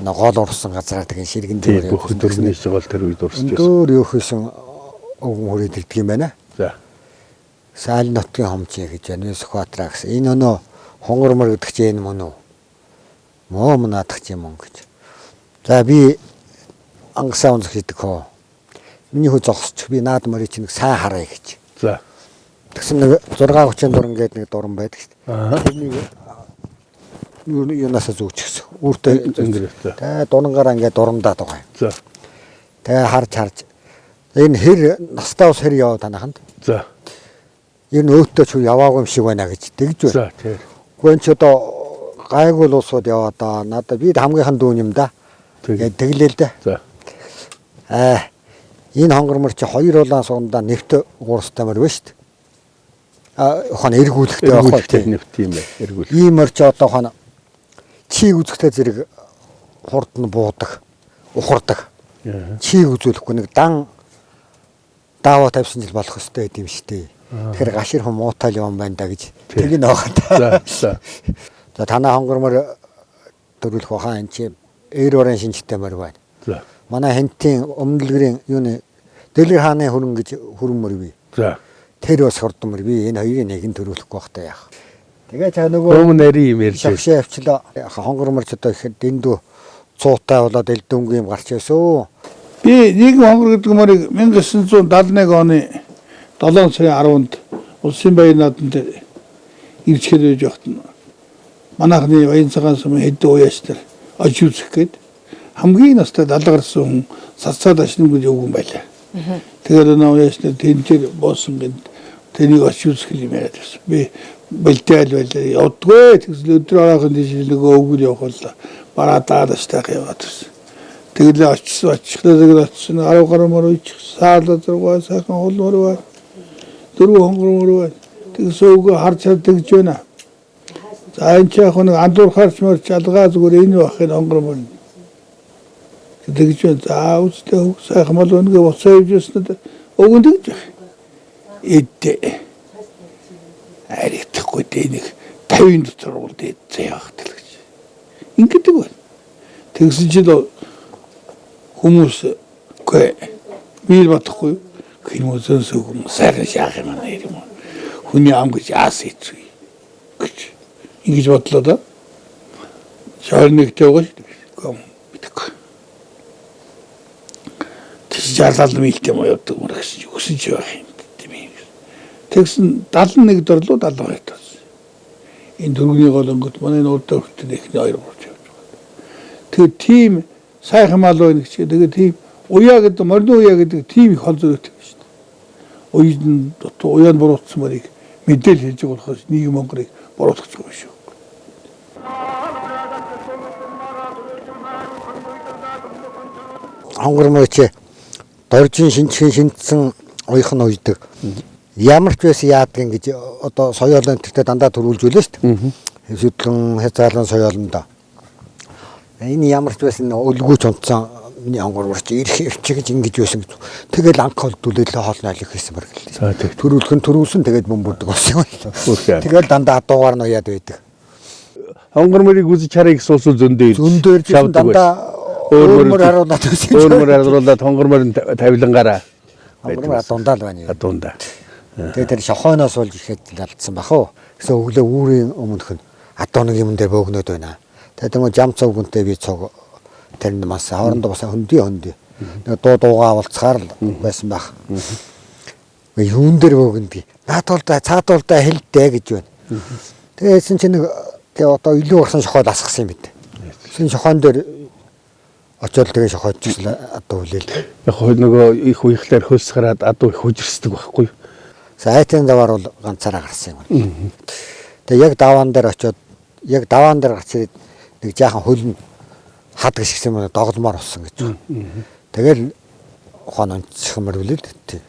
Наа гол урсан газараа тэгэн ширгэн дээгүүр. Бүх дөрвний жигол тэр үед урсж байсан. Өндөр юухэсэн өвгөн хүрээд ирдэг юм байна. За. Саал нутгийн хомчээ гэж байна. Сүхбаатараа гэсэн. Энэ өнөө хонгор мор гэдэг чинь энэ мөн үү? Мөө наадах юм уу гэж. За би ангасаа унзах гэдэг хөө. Миний хөө зогсчих би наад морийг чинь нэг сайн харъя гэж. За. Тэгсэн нэг 634 гээд нэг дуран байдаг шүү дээ. Тэрнийг юунасаа зүүчихсэн. Үүртэй зөнгөрөөтэй. Тэгээ дурангаараа ингээд дурандаад байгаа юм. За. Тэгээ харж энэ хэр настай ус хэр яваа танаханд. За. Ер нь өөтөө ч яваагүй юм шиг байна гэж тэгж байна. За тэр. Үгүй энэ ч одоо гайгүй л усууд яваа даа. Надад би хамгийн дүүн юм да. Тэгээд тэглээ л дээ. За. Энэ хонгор мөр чи хоёр улаан сундаа нэвт гуурстай мөр байна шүү дээ. А хон эргүүлэхтэй байхгүй тийм нэвт юм байна. Эргүүлэх. Ийм мөр чи одоо хон чиг үзэхтэй зэрэг хурд нь буудаг, ухардаг. Чиг үзүүлэхгүй нэг дан дааваа тавьсан жил болох ёстой гэдэм шүү дээ. Тэгэхээр гашир хүн муутай л юм байна да гэж тэг нь байгаа та. За за. За танаа хонгор мөр төрүүлэх баха энэ чи ээр орон шинжтэй мөр байна. За. Манай хентийн өмнөлгөрийн юуны Дэлгэр хааны хүрэн гэж хүрэн мөр бий. За. Тэр бас хурдан мөр бий. Энэ хоёрын нэг нь төрүүлэхгүй бах та яах. Тэгээ чаа нөгөө Өмнө нарийн юм ярьж байсан. Шагшаа явчлаа. Хонгор мөрч одоо ихэд дэндүү цуутай болоод элдүнгүй юм гарч ирсэн. Би нийгэм хонгор гэдэг мөрийг 1971 оны 7 сарын 10-нд улсын баяр наадам дээр ирчхээр байж байхад нь манайхны Баян цагаан сумын хэдэн уяач нар очиж үзэх гээд хамгийн настай 70 гарсан хүн сацаад ашнамгүй явгүй юм байлаа. Тэгээд нөө уяач нар тэн дээр буусан гэнт тэнийг очиж үзэх юм яриад байсан. Би бэлдээл байлаа. Явдгүй тэгсэл өдөр оройхон тийш нөгөө өвгөл явах боллоо. Бараа даалаштайх яваад байсан. Тэгэл очсон очихлаа тэгэл очсон 10 гаруй мөр уйчих саалаа зургаа сайхан хул мөр бай. 4 хонгор мөр бай. Тэгсэн өвгөө харж хар тэгж байна. За энэ ч яг нэг андуурхаарч мөр чалгаа зүгээр энэ байх энэ хонгор мөр. Тэгж байна. За үзлээ хөг сайхан мал өнгөө буцаа явж байснаа өвгөн тэгж байх. Эдээ. Аригдахгүй дээ нэг 50 дотор бол дээд явах тал гэж. Ингэдэг байна. Тэгсэн чинь хүмүүс үгүй би л бодохгүй хүмүүс сүгм сайхан шаах юм аа юм. Хүний ам гэж аас хэцүү гэж ингэж бодлоо да. 61-тэй байгаа шүү дээ. Мэдэхгүй. Тэс 60 милтэй юм явдаг мөр гэсэн чи өсөн чи байх юм тийм юм. Тэгсэн 71 дорлоо 72 болсон. Энэ дөрвний гол өнгөт манай нуудаа хүртэл эхний 2 3 явж байгаа. Тэгээд тийм сайхан мал байна гэж. Тэгээд тийм уяа гэдэг морины уяа гэдэг тийм их хол зөрөөтэй шүү дээ. Уяд нь уяа нь буруутсан морийг мэдээл хийж байгаа болохоос нийгэм онгорыг буруутгах юм шүү. Хонгор мөрч доржин шинжхэн шиндсэн уях нь уйдаг. Ямар ч байсан яадаг ингэж одоо соёолын тэртээ дандаа төрүүлж үлээ шүү дээ. Сүтлэн хязгаарлан соёолондоо. Энэ ямар ч байсан өлгүүч унтсан миний хонгор мөрч ирэх ирчих гэж ингэж байсан гэж. Тэгэл анх холдүүлэл хоол нойлох хийсэн баг л. Төрүүлэх нь төрүүлсэн тэгээд бөмбөрдөг болсон юм. Тэгэл дандаа адуугаар нь уяад байдаг. Хонгор мөрийг үзэж харъя гэсэн улсууд зөндөө ирж. Зөндөө ирж дандаа өөр мөр харуулад байсан. Өөр мөр харуулад хонгор мөрийн тавилангаараа. Хонгор мөр адуундаа л байна. Адуундаа. Тэгээд тэр шохооноос болж ихэд алдсан бах уу. Гэсэн өглөө үүрийн өмнөх нь адуу нэг юм дээр бөөгнөд байна. Тэгээд юм жам цовгонтэй би цог тэрэнд бас хоорондоо бас хөндөй. Нэг дуу дуугаа уулзахаар л байсан байх. Юун дээр бөөгнөдгийг. Наад бол цаад бол да хэлдэ гэж байна. Тэгээсэн чинь нэг тэгээ одоо илүү гарсан шохоод асгасан юм бид. Сэн шохоон дээр очоод тэгээ шохоодчихсан адуу хүлээл. Яг хөө нөгөө их уяхлаар хөлс гараад адуу их хужирсдаг байхгүй юу? Сайтын даваар бол ганцаараа гарсан юм. Тэгээ яг даваан дээр очоод яг даваан дээр гарч ирээд нэг жаахан хөл нь хадаг шигсэн юм доголмоор болсон гэж. Тэгэл ухаан онцчих мөрвлээ л тий.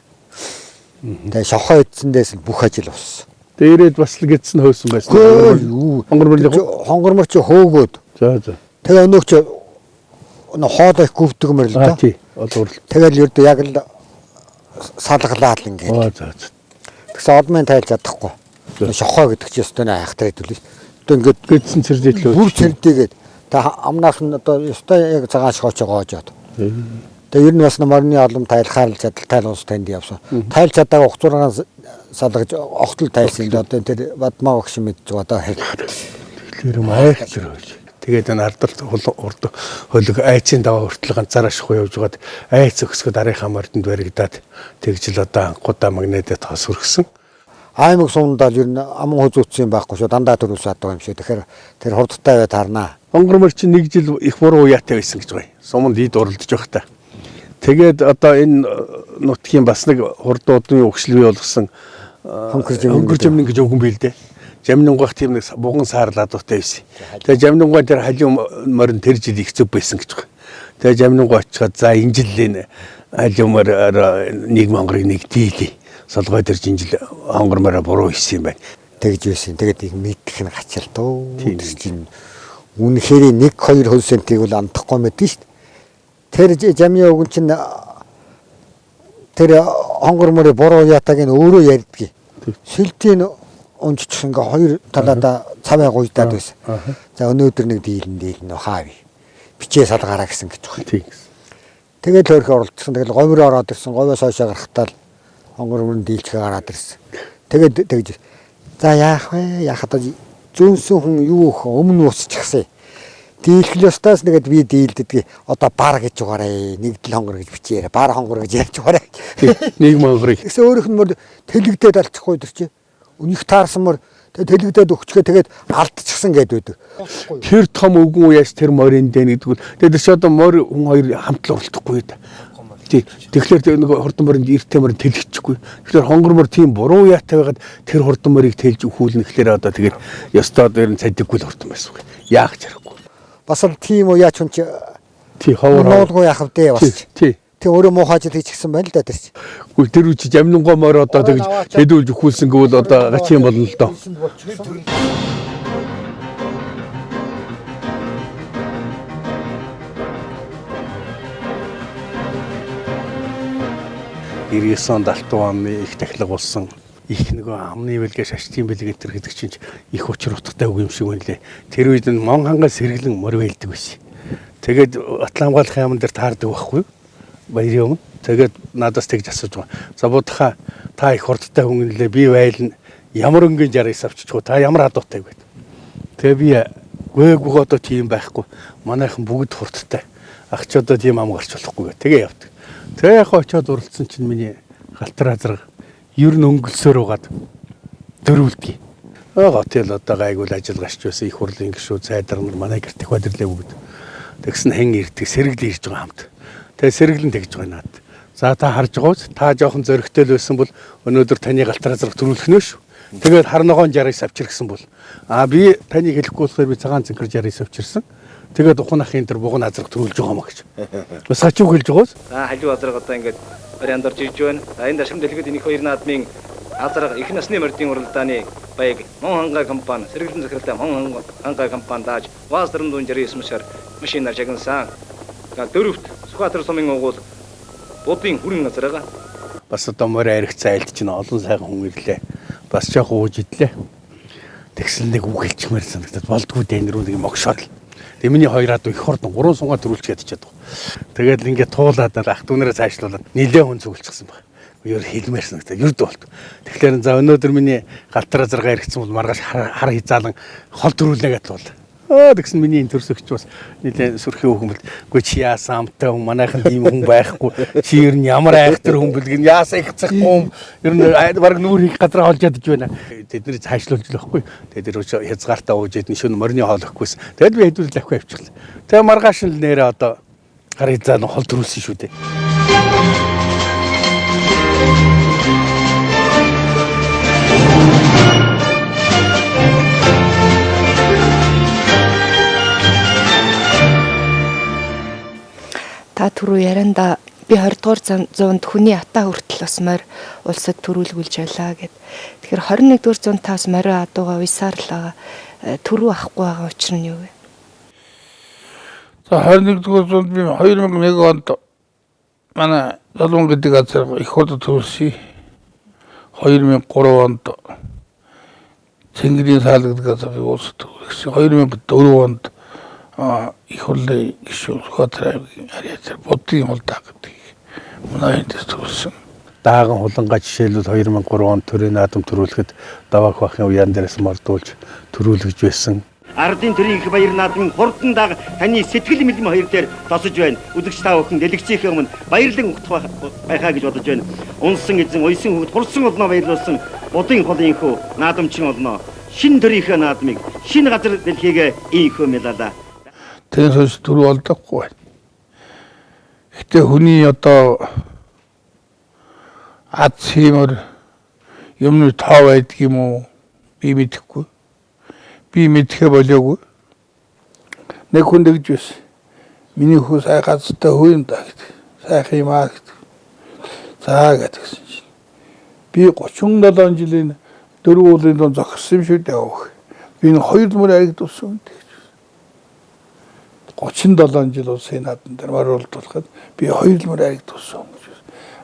Тэгээ шохоо идсэндээс бүх ажил болсон. Тэгээ ирээд бас л гэдсэн хөөсөн байсан. Хонгор мөр хонгор мөр чи хөөгөөд. За за. Тэгээ өнөөх чи хоол их гүвдэг мөр л доо. Тий. Олуурлаа. Тэгэл ердөө яг л салгалаа л ингээд. Аа за за. Тэгсэн олмын тайлж чадахгүй. Шохоо гэдэг чи ёстой нэ айхтар хэдүүлээ. Одоо ингээд гэдсэн цэрдээтлөө. Бүр цэрдээгээд тэг амнаах нь одоо ёстой яг цагаан шохооч гоожоод. Тэгээ ер нь бас морины олом тайлахаар л чадал тайл уус танд явсан. Тайл чадаагаа ухцуургаан салгаж огтол тайлсан юм. Одоо тэр бадмаа багш мэдж байгаа одоо. Тэгэхээр юм айхтар хөөж. Тэгээд энэ ардалт урд хөлөг айцын даваа хүртэл ганцаараа шахуу явж байгаад айц өксгöd арийнхаа мордонд баригдаад тэгжил одоо анхудаа магнедет хос хүргэсэн. Аймаг суундаа ер нь аман хүзүүцсэн юм байхгүй шүү. Дандаа төрүүлсэн адуу юм шиг. Тэгэхээр тэр хурдтай бай таарнаа. Хонгор мөр чинь нэг жил их буруу уяатай байсан гэж байна. Суманд ид уралдаж байхдаа. Тэгээд одоо энэ нутгийн бас нэг хурдуудын өгшил бий болгосон хөнгөр жимнэн гэж өгөн бий л дээ. Жамнангойх тийм нэг буган саарлаа дуутай байсан. Тэгээ Жамнангой тэр халиун морин тэр жил их зөв байсан гэж байна. Тэгээ Жамнангой очиход за энэ жил энэ халиун мор нийгэм хонгорыг нэг дийлээ. Солгой тэр жинжил хонгор мороо буруу хийсэн юм байна. Тэгж байсан. Тэгээд их мэдэх нь гачаал дөө. Тэр чинь үнэхээр 1 2 хөл сентийг бол андахгүй мэдэн шүү дээ. Тэр жамны өгөн чинь тэр хонгор морын буруу яатаг нь өөрөө ярьдгийг. Сэлтийн унжчих ингээ хоёр талаадаа цаваа гуйдаад байсан. За өнөөдөр нэг дийлэн хаа би. Бичээ салгаараа гэсэн гэж байна. Тийм. Тэгээд хөөрхөн оролцсон. Тэгэл говьроо ороод ирсэн. Говьоос хойшоо гарахтаа л хонгор мөрөн дийлчгээ гараад ирсэн. Тэгээд тэгж за яах вэ? Яхад зөөнсөн хүн юу өөх өмнө уусчихсан. Дийлхэл ёстойс нэгэд би дийлддэг. Одоо бар гэж угаарай. Нэгдэл хонгор гэж бичээрэй. Бар хонгор гэж ярьж угаарай. Нийгэм хонгорыг. Тэгсэн өөрийнх нь мөр тэлэгдээд алчихгүй тэр чи. Үнийх таарсан мөр тэлэгдээд өгчгээ тэгээд алдчихсан гэд байдаг. Тэр том өвгөн уяас тэр морин дэн гэдэг бол тэгээд тэр чи одоо морь хүн хоёр хамт л уралдахгүй да. Тий. Тэгэхээр нөгөө хурдан морин эртээ морин тэлэгчихгүй. Тэгэхээр хонгор мор тийм буруу яатай байгаад тэр хурдан морийг тэлж өхүүлнэ гэхээр одоо тэгээд ёстой одоо ер нь цадиггүй л хурдан байсан үг. Яах ч аргагүй. Бас л тийм уяач хүн чи тий ховор нуулгүй яах вэ бас. Тий. Тий өөрөө муухай ажил хийчихсэн байна л да тэр чи. Үгүй тэр үчи жамнингоо морь одоо тэгж хэдүүлж өхүүлсэн гэвэл одоо гачин болно л доо. Иргэсэн 72 оны их тахилга болсон их нөгөө амны бэлгээ шаштын бэлэг энэ гэдэг чинь их учир утгатай үг юм шиг байна лээ. Тэр үед нь мон хангаас сэргэлэн морь байлдаг байсан. Тэгээд Батлан хамгаалахын яамн дээр таардаг байхгүй юу? Баярын өмнө. Тэгээд надаас тэгж асууж байгаа. За будахаа та их хурдтай хүн нэлээ би байлна ямар өнгийн 69 авчиж гоо та ямар адуутай гэв. Тэгээ би гүйгүү одоо тийм байхгүй. Манайхан бүгд хурдтай. Ах ч одоо тийм ам гарч болохгүй гэ. Тэгээ явдаг. Тэгээ яг очиод уралдсан чинь миний галтар азраг ер нь өнгөлсөөр угаад дөрвөлдгий. Хотел одоо гайгүй ажил гарч байсан их хурлын гишүүд сайдар нар манай гэрт дахиад ирлээ бүгд. Тэгсэн хэн ирдэг сэргэлэн ирж байгаа хамт. Тэгээ сэргэлэн тэгж байгаа наад. За та харж байгаа үз та жоохон зөрөгтэй л байсан бол өнөөдөр таны галтар азраг төрүүлэх нэ шүү. Тэгээд хар ногоон 69 авчиргсан бол а би таныг хэлэхгүй болохоор би цагаан цэнхэр 69 авчирсан. Тэгээд ухаан ахын тэр буган азраг төрүүлж байгаа маа гэж. Бас хачуу хэлж байгаа үз. За халиу азраг одоо ингээд барианд орж ирж байна. За энэ дашим дэлгэд энэх хоёр наадмын азраг их насны мордын уралдааны баяг Мон хангай компани сэргэлэн захиралтай Мон хангай компани дааж ВАЗ 469 мушаар машинаар шагнасан. За дөрөвт Сүхбаатар сумын угуул будын хүрэн азрага. Бас одоо морь аригцаа айлд чинь олон сайхан хүн ирлээ. Бас жоох ууж идлээ. Тэгсэн нэг үг хэлчихмээр санагдаад болдгоо дээ нэр нэг могшоод л. Тэгээ миний хоёр ад их хурдан гурван сунгаа төрүүлчих ядчихад байгаа. Тэгээд ингээд туулаад ах дүүнэрээ цаашлуулад нилээ хүн зүгэлчихсэн баг. Ер хэлмээр санагдаад ерд болт. Тэгэхээр за өнөөдөр миний галтар азаргаа эргэцсэн бол маргааш хар хизаалан хол төрүүлнэ гэдэл бол. Тэгсэн миний энэ төрсөгч бас нилээ сүрхий хүн бэл. Үгүй чи яасан амтай хүн манайхан ийм хүн байхгүй. Чи ер нь ямар айхтар хүн бэлгэн яасан их цахгүй юм. Ер нь баг нүүр хийх газар олж ядаж байна. Тэд нэр цаашлуулж л байхгүй. Тэгээд тэр хязгаартаа ууж идэн шөнө морины хоол өгөхгүйсэн. Тэгэд би хэдүүл лавхи авчихлаа. Тэгээ маргааш нь л нэрээ одоо хар хязгаалan хол төрүүлсэн шүү дээ. Та түрүү ярианда би 20 дугаар зуунд хүний атаа хүртэл бас морь улсад төрүүлгүүлж байлаа гэд. Тэгэхээр 21 дугаар зуунд та бас морио адуугаа уйсаар л байгаа. Төрүү авахгүй байгаа учир нь юу вэ? За 21 дугаар зуунд би 2001 онд манай Долгон гэдэг газар их хурд төрүүлсэн. 2003 онд Цэнгэрийн саал гэдэг газар улсад төрүүлсэн. 2004 онд их хурлын гишүүн Сүхбаатар аймгийн Харьяатар будын хулдаа гэдгийг манай эндээс төрүүлсэн. Дааган хулангаа жишээлбэл 2003 онд төрийн наадам төрүүлэхэд даваах бахын уяан дээрээс мордуулж төрүүлгэж байсан. Ардын төрийн их баяр наадмын хурдан даг таны сэтгэл мэлм хоёр дээр тосож байна. Үзэгч та бүхэн дэлгчийнхээ өмнө баярлан ухтах байхаа гэж бодож байна. Унсан эзэн, уйсан хүүхд, хурсан олноо баярлуулсан будын холын хөө наадамчин олноо. Шин төрийнхээ наадмыг шин газар дэлхийгээ инхөө мэлалаа. Тэрнээс хойш төрөө олдохгүй байна. Гэтэ хүний одоо ад симэр юмны тоо байдаг юм уу? Би мэдэхгүй. Би мэдэхэ болоогүй. Нэг хүн тэгж байсан. Миний хүү сай газартай хүү юм да гэдэг. Сайхан юм аа гэдэг. За гэдгсэн чинь. Би 37 жилийн дөрөв уулын дунд зогссон юм шүү дээ. Би энэ хоёр мөр аригдуулсан гэдэг. 37 жил улсын наадам дээр маруулдуулахад би хоёр мөр аригдуулсан гэж.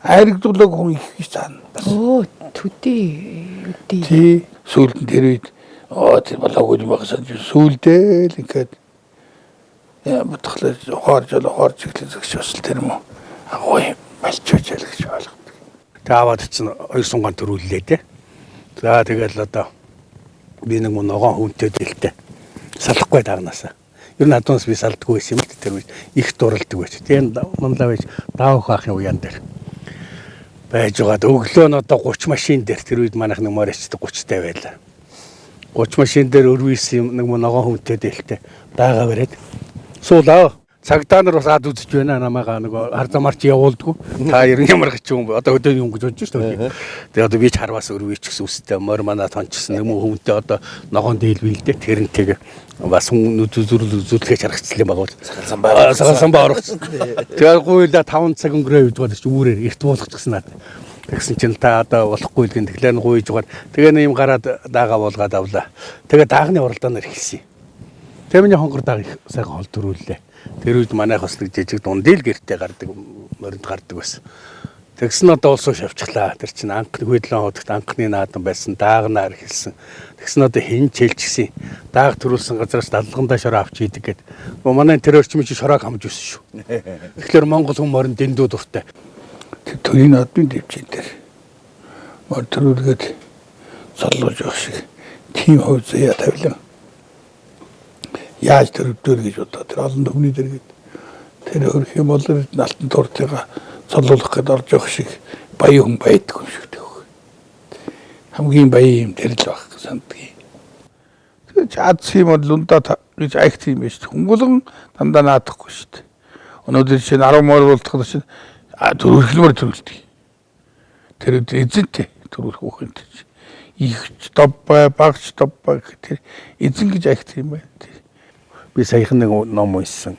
Аригдуулаг хүн их их цаана. Оо төдий үдий. Тий сүүлд нь тэр үед тэр болоогүй юм багсан чи сүүлдээ л ингээд бодглоо ухаарж эхлэх зэгш бас л тэр юм уу. Агуу малчууч ял гэж ойлгодог. Тэг аваад чинь хоёр сунгаан төрүүллээ те. За тэгэл одоо би нэг ногоон хүнтэй дэлтэй. Салахгүй дагнаасаа. Ер нь адуунаас би салдаггүй байсан юм л тэр үед их дуралдаг байж. Тэгээ манлаа байж даавх ахын уяан дээр байж байгаад өглөө нь одоо 30 машин дээр тэр үед манайх нэг морь ачдаг 30 тай байлаа. 30 машин дээр өрвийс юм нэг ногоон хүнтэй дээлтэй даага бариад суулаа. Цагдаа нар бас ад үзэж байна намайгаа нөгөө хар замаар чи явуулдаггүй. Та ер нь ямар хачин юм бэ? Одоо хөдөө юм гэж бодож шүү дээ. Тэгээ одоо би ч харвас өрвий ч гэсэн үстэй морь манаа тончсон нэг мөн хүнтэй одоо ногоон дээлбий л дээ. Тэрнтэйг бас хүн нүд үзүүрл үзүүлэхээ чаргацлаа юм байгаа бол. Сагалсан Сагалсан ба оргоцсон. Тэгээ гуйла 5 цаг өнгөрөө явж байгаа чи үүрээр эрт буулгачихсан надад. Тэгсэн чинь та одоо болохгүй л гин тэгэхээр гуйж байгаа. Тэгээ нэг юм гараад даага буулгаад авлаа. Тэгээ даагны уралдаанаар эхэлсэн. Тэгээ миний хонгор дааг их сайхан хол төрүүллээ. Тэр үед манайх бас нэг жижиг дундил гэртээ гардаг моринд гардаг байсан. Тэгсэн одоо улс ууш авчихлаа. Тэр чинь анхны хүйдлэн худагт анхны наадам байсан, даагнаар эхэлсэн. Тэгсэн одоо хэн ч хэлчихсэн. Дааг төрүүлсэн газараас даллагандаа шороо авч идэг гэд. Манай тэр орчмын чи шороог хамж өссөн шүү. Тэгэхээр Монгол хүн морин дэндүү дуртай. Тэр төрийн наадмын дэвжин дээр морь төрүүлгээд цоллож явах шиг тийм хувь заяа тавилан яаж төрөвдөр гэж бодоо тэр олон түмний дэргэд тэр хөрх юм бол алтан тууртыгаа цоллуулах гээд орж явах шиг баян хүн байдаг юм шиг тэх. Хамгийн баян юм тэр л байх сандгийн. Тэгээ чи аз юм бол лундаа гэж айхт юм биш. Хүн болгон дандаа наадахгүй шүү дээ. Өнөөдөр чинь 10 морь болтоход чинь төрөлхлөмөр төрөлдөг. Тэр өдөр эзэнтэй төрөлх үхэнтэй. Ихч доббай, багч доббай гэх тэр эзэн гэж айхт юм байна. Би саяхан нэг ном уншсан.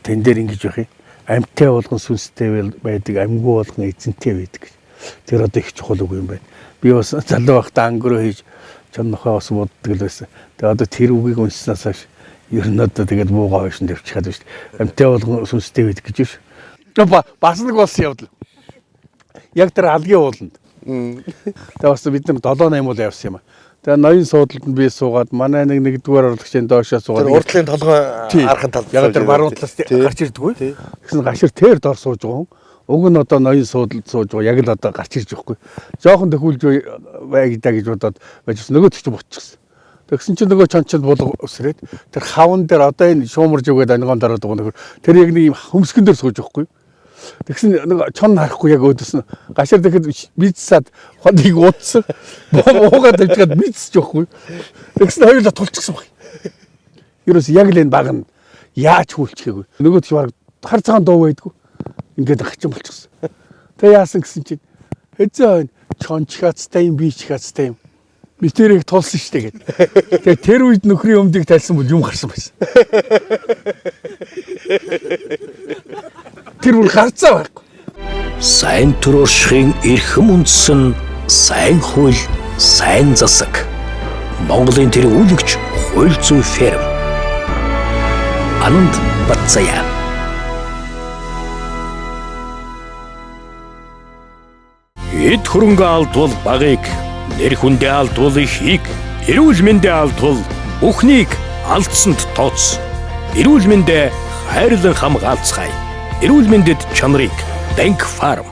Тэн дээр ингэж байх юм. Амьтай болгон сүнстэй байдаг, амьгүй болгон эзэнтэй байдаг гэж. Тэр одоо их чухал үг юм байна. Би бас залуу байхдаа ангөрөө хийж чон нохоо бас боддог л байсан. Тэгээ одоо тэр үгийг уншсанаас хойш ер нь одоо тэгээд муугаа хойш нь тавьчихад байна шүү дээ. Амьтай болгон сүнстэй байдаг гэж биш. Бас нэг болсон явдал. Яг тэр алгийн ууланд. Тэгээ бас бид нар 7 8 уул явсан юм а. Тэгээ ноён суудалд нь би суугаад манай нэг нэгдүгээр орлогчийн доошоо суугаад Тэр урдлын толгой архан талд Яг тэр баруун талаас гарч ирдэггүй. Тэгсэн гашир тэр дор сууж байгаа хүн. Уг нь одоо ноён суудалд сууж байгаа яг л одоо гарч ирж байхгүй. Жохон төхүүлж бай даа гэж бодоод байжсэн. Нөгөө төч ботчихсон. Тэгсэн чинь нөгөө чончонд булга өсрээд тэр хаван дээр одоо энэ шуумарж өгөөд ангон дараад байгаа нөхөр тэр яг нэг юм хөмсгөн дээр сууж байхгүй. Тэгсэн нэг чон харахгүй яг өөдөөс нь гашир тэгэхэд бицсаад ходыг уудсан. Уугаад тавьчихад бицсэж байхгүй. Тэгсэн хоёулаа тулчихсан баг. Ерөөс яг л энэ баг нь яаж хүлчихээгүй. Нөгөө тийш баг хар цагаан дуу байдгүй. Ингээд хачин болчихсон. Тэг яасан гэсэн чинь хэзээ хойно чон чихацтай юм би чихацтай юм. Би тэрийг тулсан штэ гэд. Тэгээ тэр үед нөхрийн өмдийг тайлсан бол юм гарсан байсан. Тэр бүр гарцаа байхгүй. Сайн төр оршихын эрхэм үндэс нь сайн хууль, сайн засаг. Монголын тэргүүлэгч хууль зүйн ферм. Ананд Батцая. Эд хөрөнгө алдвал багыг, нэр хүндээ алдвал ихийг, эрүүл мэндээ алдвал бүхнийг алдсанд тооц. Эрүүл мэндээ хайрлан хамгаалцгаая. Эрүүл мэндэд чанарыг Bank Farm.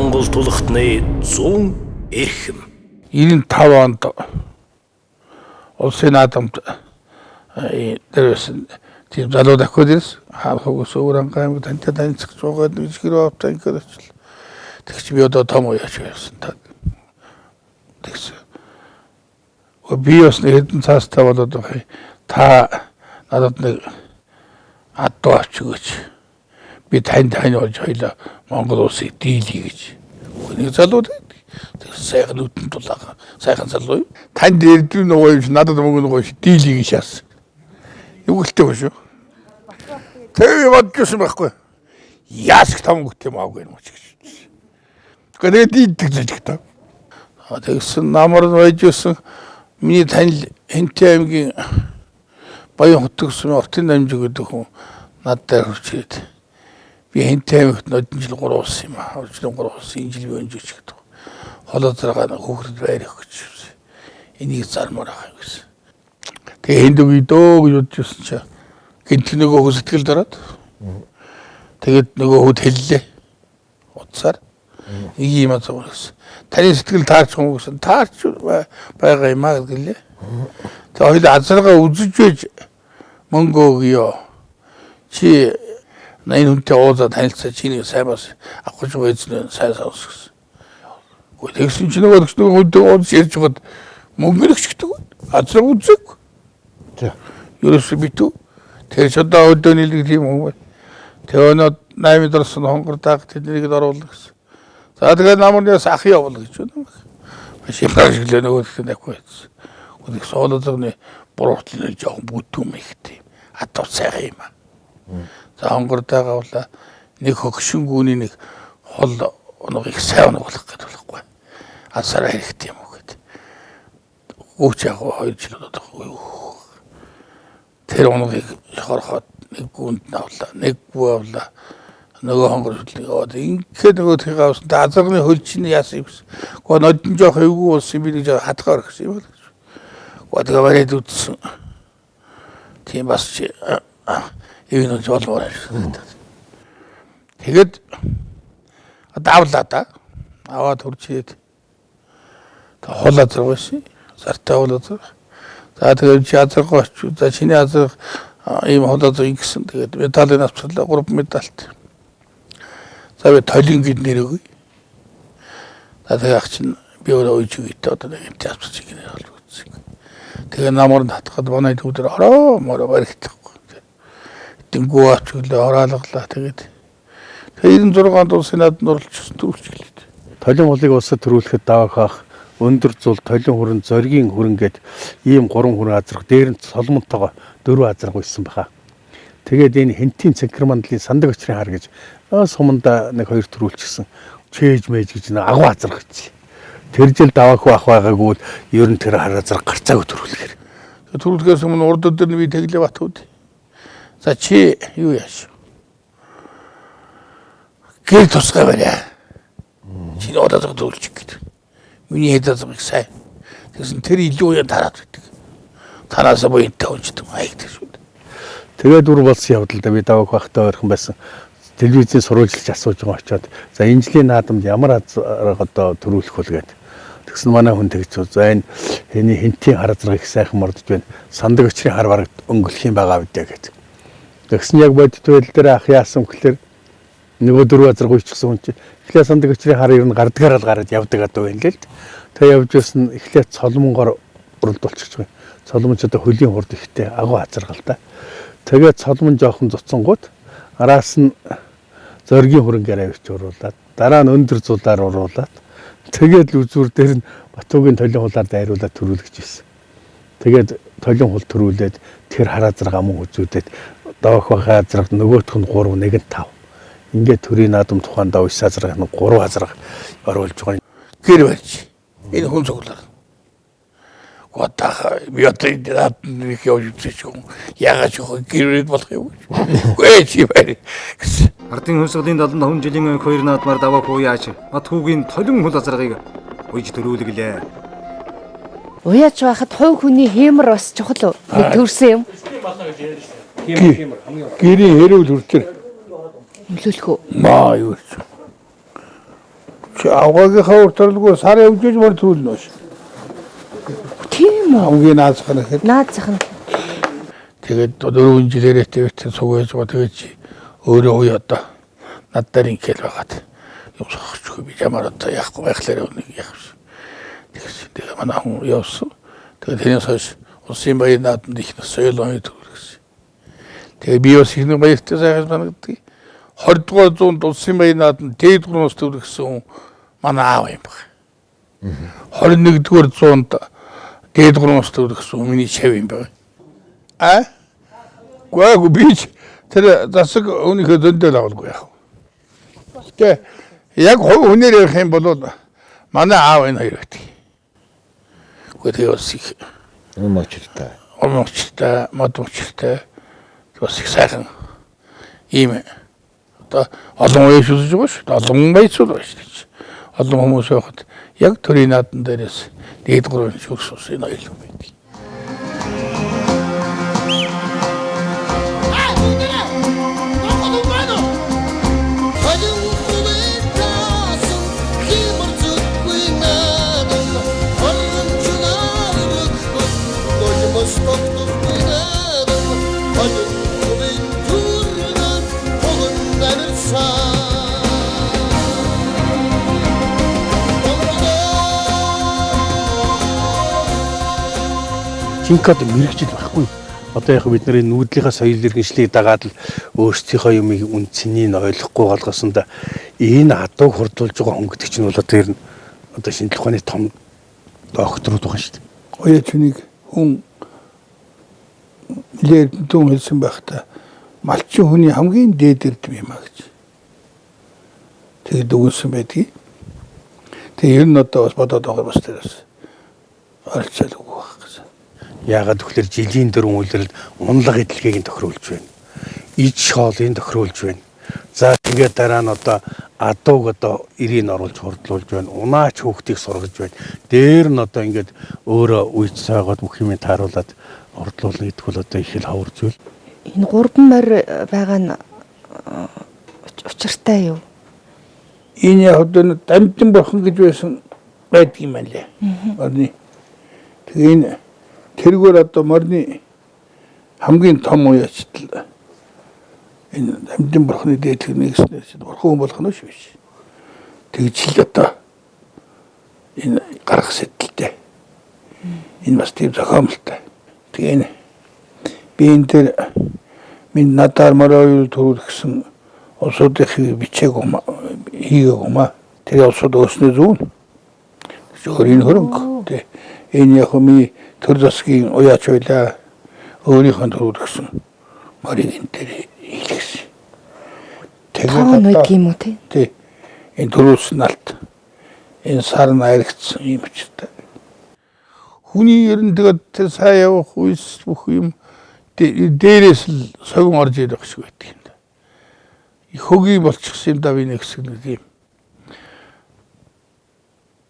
Монгол тулхтны 100 эрхэм. 95 онд улсын наадамд тэр байсан тийм залуу дахиад ирсэн. Хаан хогос өвөр ангай аймаг тантай танилцах суугаад нэг хэрэг автай ингээд очлоо. Тэгч би одоо том уяач байсан та. Тэгсэн. Би бас нэг хэдэн цаастай болоод байгаа. Та надад нэг адуу авч өгөөч. Би танд тань болж хоёлаа Монгол улсыг дийлье гэж. Нэг залуу сайхан нүдэн тулаахан сайхан залуу юм. Танд эрдэм нөгөө юм чи надад мөнгө нөгөө чи дийлье гэж яасан. Юу гэлтэй ба шүү. Тэр бодчихсон байхгүй. Яас их том мөнгөтэй юм аагүй юм чи гэж. Тэгээд дийлдэг л гэж та. Тэгсэн намар нь байж байсан миний танил Хэнтэй аймгийн Баян хотог сумын Ортын дамжиг гэдэг хүн над дээр хурж ирээд би Хэнтэй аймагт нодон жил 3 болсон юм аа. Уржлын 3 болсон. Энэ жил би өнжиж гэдэг. Холоо заргаа хүүхдэд байр өгөх гэж. Энийг зармаар байгаа юм гэсэн. Тэгээ энд үгүй дөө гэж бодож ирсэн чинь гинт нөгөө хүү сэтгэлд ороод тэгээд нөгөө хүүд хэллээ. Утсаар нэг юм азгаа гэсэн. Таны сэтгэл таарч юм гэсэн. Таарч байгаа юм аа гэлээ. Тэгээ хоёул азаргаа үзэж байж мөнгө өгөө. Чи энэ хүнтэй уулзаа танилцаа чиний сайн бас авах гэж байгаа эзэн сайн сонс гэсэн. Гэхдээ тэгсэн чинь нөгөө хүнтэй уулзаж ярьж байгаад мөнгө өгчдөг. Азарга үзэг. За. Ерөөсөө битүү. Тэр ч одоо өдөө нийлэг тийм хүн байна. Тэгээ өнөө 8 дорсон хонгор дааг тэднийг л оруулах гэсэн. За тэгээ намарнаас ах явуул гэж байна. Маш их ашиглаа нөгөө их нэхгүй байсан. Үнийг соолоозны буруутал нь жоохон бүтүүм ихтэй. Адуу сайхан юм аа. За хонгор дааг авлаа. Нэг хөгшин гүний нэг хол оног их сайн оног болох гэдэг болохгүй. Асараа хэрэгтэй юм уу гэд. Гүүч яг 2 жил удаа. Тэр оногийг хорхоод нэг гүнд нь авлаа, нэг гүү авлаа. Нөгөө хонгор шүтлэг яваад ингээд нөгөө тийг авсан. Азарганы хөл чинь яасан юм гэсэн. Гэхдээ нодон жоох эвгүй болсон би нэг жоох хатгаар гэсэн юм бол гэж. Гэхдээ тэгээ бариад үтсэн. Тийм бас чи эвэн үз болмоор байна. Тэгээд одоо авлаа да. Аваад хурж ирээд хол азарга байсан. Зартай хол азарга. За тэгээд чи азарга очив. За чиний азарга ийм хол азарга ингэсэн. Тэгээд медалийн авцлаа 3 медальт. За би толин гэд нэр өгье. За тэгээ ах чинь би өөрөө уйж өгье одоо нэг юм авцчих гинэ бол үзсэн. Тэгээ намар нь татхад манай төвдөр ороо мороо баригдахгүй. Тэнгүү авч өглөө ороолголаа тэгээд 96 онд улсын нааданд оролцсон төрүүлчихлээ. Толин хулыг улсад төрүүлэхэд даваах ах өндөр зул толин хүрэн зоригийн хүрэн гэд ийм 3 хүрэн азрах дээр нь соломонтойгоо 4 азрах байсан баха. Тэгээд энэ хэнтийн цэнхэр мандлын сандаг өчрийн хар гэж суманда нэг 2 төрүүлчихсэн. Чээж мэж гэж нэг агуу азрах гэж. Тэр жил даваах ах байгаагүй бол ер нь тэр хар азрах гарцаагүй төрүүлэхээр. Төрүүлэхээс өмнө урд өдөр нь би тэглээ Батүд. За чи юу яаш? Гэр тусгай бариа. Чиний од азрах төрүүлчих гэдэг. Миний хэд азрах сайн. Тэгсэн тэр илүү юм тараад байдаг. Танаасаа буянтай унждаг хаягдаг шүү. Тэгээд үр болсон явдал да би даваах байхдаа ойрхон байсан. Телевизийн сурвалжлж асууж байгаа очиод за энэ жилийн наадамд ямар азраг одоо төрүүлэх вэ гэд. Тэгсэн манай хүн тэгж за энэ хэний хэнтийн хар азраг их сайхан мордож байна. Сандаг өчрийн хар бараг өнгөлөх юм байгаа бидээ гэд. Тэгсэн яг бодит байдал дээр ах яасан гэхлээр нөгөө 4 азраг уйчихсан хүн чинь эхлээ сандаг өчрийн хар ер нь гардгаар л гараад явдаг адуу байна л л. Тэг явж байсан эхлээ цолмонгоор уралдуулчих юм. Цолмон ч одоо хөлийн хурд ихтэй агуу азаргал та. Тэгээд цолмон жоохон зуцсангууд араас нь зоригийн хөрөнгээр авчиж уруулаад дараа нь өндөр зулаар уруулаад тэгээд л үзүүр дээр нь Батүгийн толин хулаар дайруулаад төрүүлгэж ирсэн. Тэгээд толин хул төрүүлээд тэр хар азраг аман үзүүдэд доох бахаа азраг нөгөөх нь 3 нэг нь 5. Ингээд төрийн наадам тухайн дав 9 азраг нь 3 азраг оруулж байгаа. Гэр барьж. Энэ хүн цуглаар. Годах би одоо энэ нэг явж үзэж юм. Яагаад ч гэр болох юм гэж. Үгүй чи барь гэсэн. Ардын хувьсгалын 75 жилийн 2 наадмаар даваа хүү яаж Батхүүгийн толин хөл азаргыг уйж төрүүлгэлээ. Уяач байхад хувь хүний хиймэр бас чухал нэг төрсэн юм. Гэрийн хэрүүл хүртэр. Нөлөөлөх үү? Маа юу ч. Чи авгаагийнхаа уртарлгүй сар явж иж мөр төрүүлнэ ш. Тийм үү? Хамгийн наазах нь гэхэд. Наазах нь. Тэгээд 4 жилээрээ тэвтэн суг байж байгаа тэгээд чи өөрөө уя одоо над дээр ингээл байгаад юм сохчих би ямар одоо яахгүй байхлаар нэг яах вэ? Тэгсэн. Тэгээ манай хүн явсан. Тэгээд тэрнээс хойш улсын баяр наадамд их нас соёл оюун төрүүлсэн. Тэгээ би бас их нэг баяртай сайхан санагддаг. 20 дугаар зуунд улсын баяр наадамд дээд гурван төрүүлсэн хүн манай аав юм баг. 21 дугаар зуунд дээд гурван төрүүлсэн хүн миний шав юм баг. А? Гүйг би ч тэр засаг өнөхөө зөндөл авалгүй яах вэ? Гэтэ яг хувь хүнээр ярих юм бол манай аав энэ хоёр байдаг. Гэхдээ тэгээ бас их Ум учиртай. Ум учиртай, мод учиртай. Бас их сайхан ийм одоо олон үеэс үзэж байгаа шүү дээ. Олон баяцуул байна шүү дээ. Олон хүмүүс байхад яг төрийн надан дээрээс дээд гурван шүрс ус энэ хоёул байдаг. Жинхэнэ одоо мэрэгжил байхгүй. Одоо яг бид нарын нүүдлийнхаа соёл иргэншлийг дагаад л өөрсдийнхөө юмыг үн цэнийг ойлгохгүй болгосон да энэ адууг хурдуулж байгаа хүн гэдэг чинь бол одоо ер нь одоо шинжлэх ухааны том докторууд байгаа шүү дээ. Ояа чинийг хүн нэлээд дүн хэлсэн байхдаа малчин хүний хамгийн дээд эрдэм юм а гэж. Тэгээд дүгнсэн байдгийг. Тэгээ ер нь одоо бас бодоод байгаа бас тэр бас оролцоол үгүй байх гэсэн. Яагаад гэвэл жилийн дөрвөн үйлрэл унлага эдлэгийг нь тохируулж байна. Иж хоолыг тохируулж байна. За тэгээд дараа нь одоо адууг одоо ирийг оруулж хурдлуулж байна. Унаач хүүхдийг сургаж байна. Дээр нь одоо ингээд өөрөө үйц сойгоод бүх юмыг тааруулаад хурдлуулна гэдэг бол одоо их л ховор зүйл. Энэ гурван морь байгаа нь учиртай юу? Энэ яг одоо дамжин бурхан гэж байсан байдаг юм байна лээ. Морины. Тэгээ энэ тэргээр одоо морины хамгийн том уяачтал энэ дамжин бурханы дээдлэг нэгснээр чинь бурхан хүн болох нь шүү биш. Тэгж л одоо энэ гарах сэтэлтэй. Энэ бас тийм зохиомлтой. Тэгээ энэ би энэ дээр минь надаар морь төрүүлсэн улсуудын бичээг хийгээг юм аа. Тэр улсууд өөрснөө зүүн. Өөр энэ хөрөнгө. Тэ энэ яг миний төр засгийн уяач байлаа. Өөрийнх нь төрүүлсэн морийг энэ дээр хийлгэсэн. Тэгээд одоо юм уу тий? Тий. Энэ төрүүлсэн алт. Энэ сар нь аригдсан юм учиртай. Хүний ер нь тэгээд тэр сайн явах үес бүх юм дээрээс л совин орж ирэх шиг байдаг юм да. Хөгийн болчихсон юм да би нэг хэсэг нэг юм.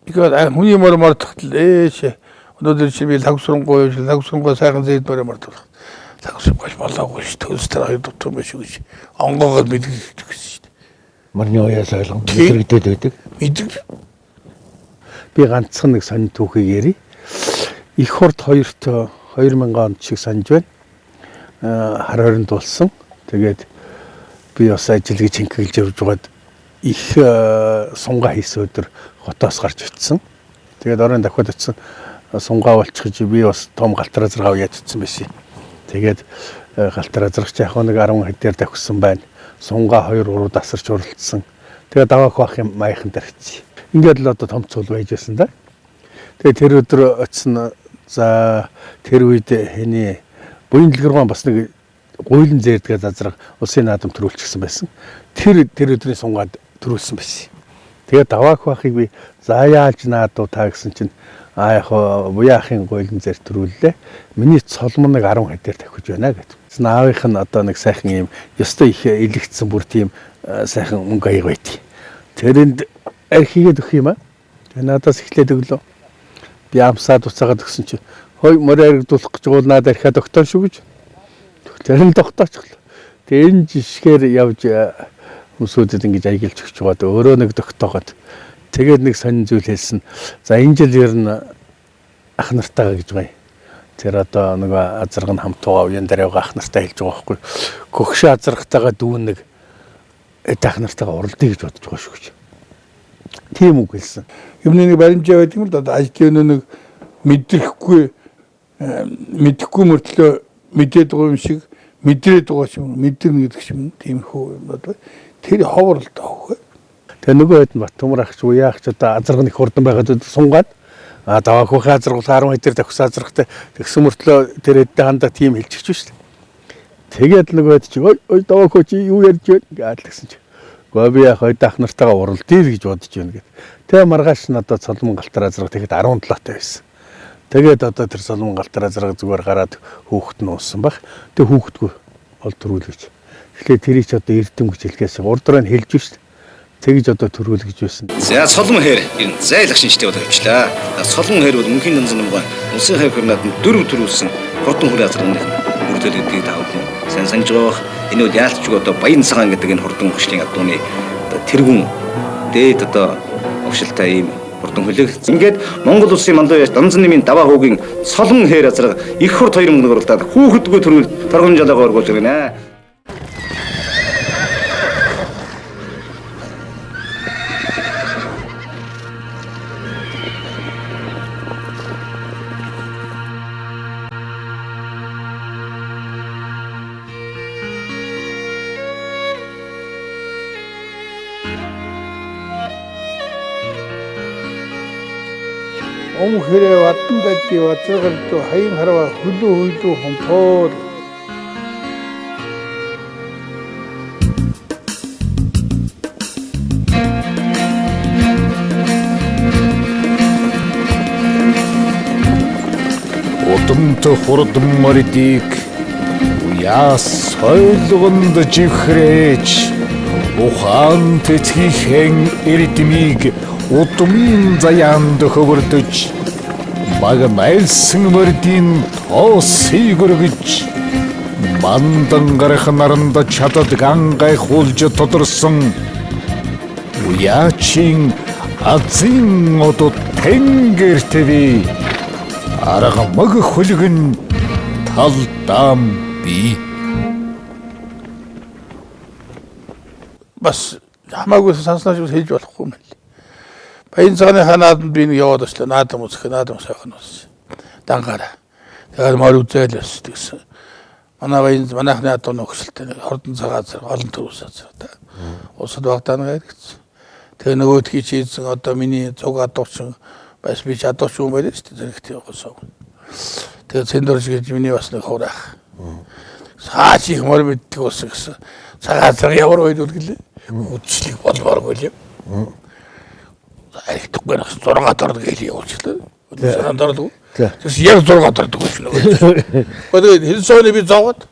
Тэгэхээр хүний мор мордоход л ээш өнөөдөр чи би лагсрангуй явж лагсрангуй сайхан зэд морь мордох. Лагсрангуй болоогүй ш төлс тэр хоёр дутуу юм шиг гэж онгоогоод мэдгэж гэсэн шүү дээ. Морины уяас ойлгом мэдрэгдээд байдаг. Мэдрэг. Би ганцхан нэг сонин түүхийг ярив. Их хурд хоёрт 2000 онд шиг санаж байна. Хар хоринд болсон. Тэгээд би бас ажил гэж хинкэглэж явж байгаад их сунгаа хийсэн өдөр хотоос гарч очсон. Тэгээд оройн давхад очсон сунгаа болчих гэж би бас том галтар азаргаа яаж очсон байсан. Тэгээд галтар азаргач яг нэг 10 хэдээр давхсан байна. Сунгаа 2 3 дасарч уралдсан. Тэгээд даваах бах юм маяхан дарчи. Ингээд л одоо том цул байж байсан да. Тэгээд тэр өдөр очсон. За тэр үед хэний буян дэлгэргон бас нэг гуйлан зээрдгээ зазраг улсын наадам төрүүлчихсэн байсан. Тэр өдрийн сунгаад төрүүлсэн байсан. Тэгээд даваах бахыг би за яалж наадуу та гэсэн чинь а яг буян ахын гуйлан зээр төрүүллээ. Миний цолмон нэг 10 хэдээр тавхиж байна гэдэг. Аавынх нь одоо нэг сайхан юм ёстой их илэгдсэн бүр тийм сайхан мөнгө аяг байт. Тэрэнд архигээд өгөх юм аа. Тэгээд надаас эхлээд өглөө. Би амсаад уцаагаад өгсөн чинь хой морь аригдуулах гэж гол наад архиад тогтоо шүү гэж. Тэр нь тогтоочихлоо. Тэгээ энэ жишгээр явж хүмүүсүүдэд ингэж аягалж өгч байгаад өөрөө нэг тогтоогоод тэгээд нэг сонин зүйл хэлсэн. За энэ жил ер нь ах нартайгаа гэж байна. Тэр одоо нэг азарга нь хамтуугаа уян дээр байгаа ах нартай хэлж байгаа байхгүй. Көгшөө азаргатайгаа дүүн нэг эд ах нартайгаа уралдъя гэж бодож байгаа шүү гэж. Тийм үг хэлсэн. Юмны нэг баримжаа байдаг юм л да. Ажлын нэг мэдрэхгүй мэдэхгүй мөртлөө мэдээд байгаа юм шиг мэдрээд байгаа юм мэдэрнэ гэдэг юм тиймэрхүү юм одоо тэр ховор л даа. Тэгээ нөгөө хэд нь Батүмөр ах ч уяа ах ч одоо азарга нэг хурдан байгаад сунгаад а даваа хөхөө азаргал 10 хэдээр давхсан азаргатай тэгсэн мөртлөө тэр хэдтэй хандаа тийм хэлчихэж шүү дээ. Тэгээд нөгөө хэд чи ой ой даваа хөө чи юу ярьж байна гэж тэгсэн чи. Гэхдээ би яг хоёр ах нартайгаа уралдъя гэж бодож байна гэд. Тэгээ маргааш нь одоо цолмон галтар азарга тэгэхэд 17 таа байсан. Тэгээд одоо тэр Соломон галтар азраг зүгээр гараад хүүхэд нь ууссан баг. Тэг хүүхэдгүй ол төрүүлгэж. Тэгэхээр тэрийг ч одоо эрдэм гэж хэлхээс урдраа нь хэлж шít. Тэгж одоо төрүүлгэж байсан. За Соломон хээр энэ зайлах шинжтэй бол авчлаа. Соломон хээр бол мөнхийн данзан намгай улсын хайр хөрнад нь дөрөв төрүүлсэн хурдан хүрээ азрагных бүрдэл гэдгийг та бүхэн сайн санаж байгаа бах. Энэ бол яалтчгүй одоо Баян цагаан гэдэг энэ хурдан хөшлийн адууны одоо тэргүүн дээд одоо овшилтай ийм хурдан хөлөг. Ингээд Монгол улсын мандуу яаш данзан нэмийн даваа хүүгийн Соломон хээр азраг их хурд 2000 оролдоод хүүхэдгүй төрүүл торгон жалаагаа оргуулж байна. Ом хэрэг ватан дадди вацгард хаян харва хөлөө хөлөө хомтоор Удамт хурдан мордыг уяас сойлгонд живхрээж ухаан тэцгийхэн эрдмийг удмын заяанд хөвөрдөж баг найлсан мордын тоосыг өргөж мандан гарах наранд чадад гангай хулж тодорсон уяачин азийн одод тэнгэртэви аргамаг хөлгөн талдаам би. Бас хамаагүй санснаа шиг хэлж болохгүй юм байна. Баян цагааныхаа нааданд би нэг яваад очлоо. Наадам үзэх, наадам сайхан ус. Дангаараа. Тэгээд морь үзээл бас тэгсэн. Манай баян манайхны адууны өгсөлтэй нэг хордон цагаа зэрэг олон төр ус азар та. Усад багтаана гэсэн. Тэгээ нөгөөдхий чийдсэн одоо миний зуг адуучин бас би ч адууч юм байлаа шүү дээ. Зэрэгтэй явсан. Тэгээ цэндөрж гэж миний бас нэг хураах. Саач их морь мэддэг ус гэсэн. Цагаа зэрэг ямар үед үлгэлээ. Үдшилэг болмооргүй юм. Архитектгүй нэг 6 дорд гээл явуулчихлаа. Санаанд орлоо. Тэгс яг 6 дорд гэж нөгөө. Тэгээд хэлсөөний би зовоод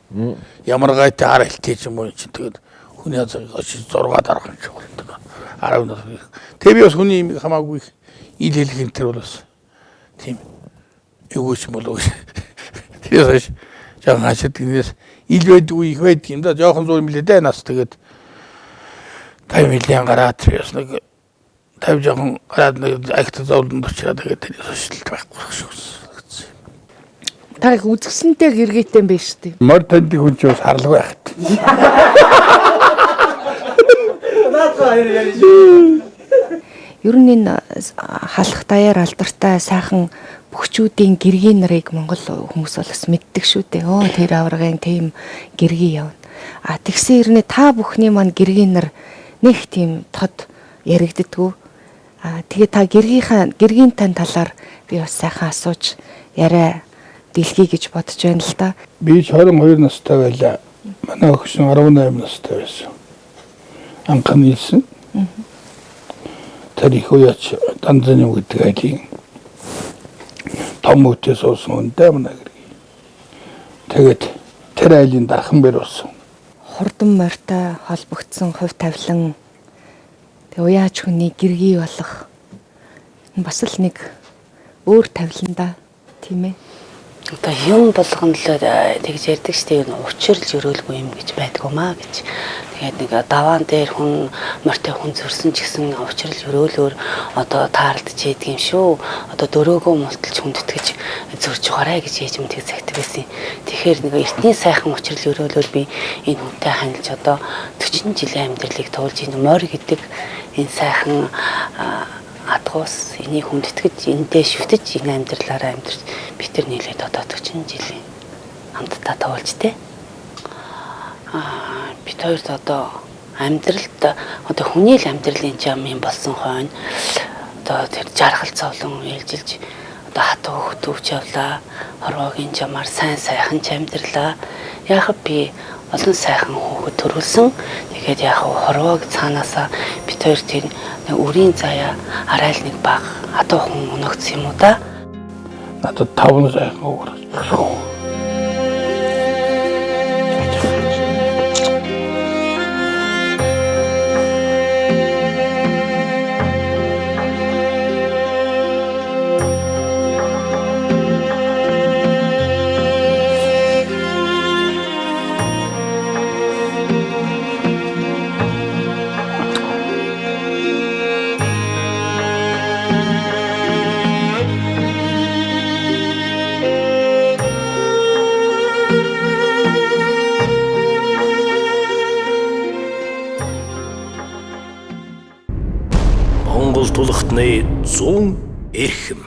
ямар гайтай ар хэлтэй ч юм уу чинь тэгээд хүний азар очиж 6 дарах юм шиг болдог. 10 нас. Тэгээ би бас хүний юм хамаагүй ил хэлэх энэ төр бол бас тийм эвгүй юм болов. Тэрээс хойш жоохон хашид гинээс ил байдгүй их байдаг юм да. Жоохон зур юм лээ дээ нас тэгээд 50 жилийн гараад би бас нэг 50 жоохон гараад нэг агт зовлонд очраад тэгээд тэрээс хойш байхгүй шиг гэсэн. Та их үзэсгэлэнтэй гэргээтэй юм байна шүү дээ. Морь таньдаг хүн ч бас харлгүй байхад. Ер нь энэ халах даяар алдартай сайхан бөхчүүдийн гэргийн нарыг Монгол хүмүүс бол бас мэддэг шүү дээ. Өө тэр аваргын тийм гэргий явна. А тэгсэн хэрнээ та бүхний маань гэргийн нар нэг тийм тод яригддгүү. А тэгээ та гэргийн тань талаар би бас сайхан асууж яриа дэлхий гэж бодож байна л да. Би 22 настай байлаа. Манай охин 18 настай байсан. Анхан нийлсэн. Тэр их уяач Данзан юм гэдэг айлын том өвтэй суусан үнтэй манай гэргий. Тэгээд тэр айлын дархан бэр болсон. Хурдан морьтой холбогдсон хувь тавилан тэг уяач хүний гэргий болох бас л нэг өөр тавилан да, тийм ээ. Одоо юм болгоно л тэгж ярьдаг шүү дээ. Учрал өрөөлгүй юм гэж байдгүй маа гэж. Тэгээд нэг даваан дээр хүн морьтой хүн зөрсөн ч гэсэн учрал өрөөлөөр одоо таарлаж яадаг юм шүү. Одоо дөрөөгөө мулталж хүндэтгэж зөрж байгаарай гэж ээж минь тэг загтаг байсан. Тэгэхээр нэг эртний сайхан учрал өрөөлөөр би энэ хүнтэй ханилж одоо 40 жилийн амьдралыг туулж энэ морь гэдэг энэ сайхан адгуус энийг хүндэтгэж эндээ шүтэж энэ амьдралаараа амьдарч би тэр нийлээд одоо 40 жилийн хамтдаа туулж тэ. Бид хоёрт одоо амьдралд одоо хүний л амьдралын жам юм болсон хойно одоо тэр жаргал зовлон ээлжилж одоо хатуу хөтөвч явлаа. Хорвоогийн жамаар сайн сайхан ч амьдралаа. Яг би олон сайхан хүүхэд төрүүлсэн. Тэгээд яг хорвоог цаанаасаа бид хоёр тэр нэг үрийн заяа арай л нэг баг хатуухан өнөгдсөн юм уу да. Надад таван сайхан өгөр. Монгол тулхтны 100 эрхэм.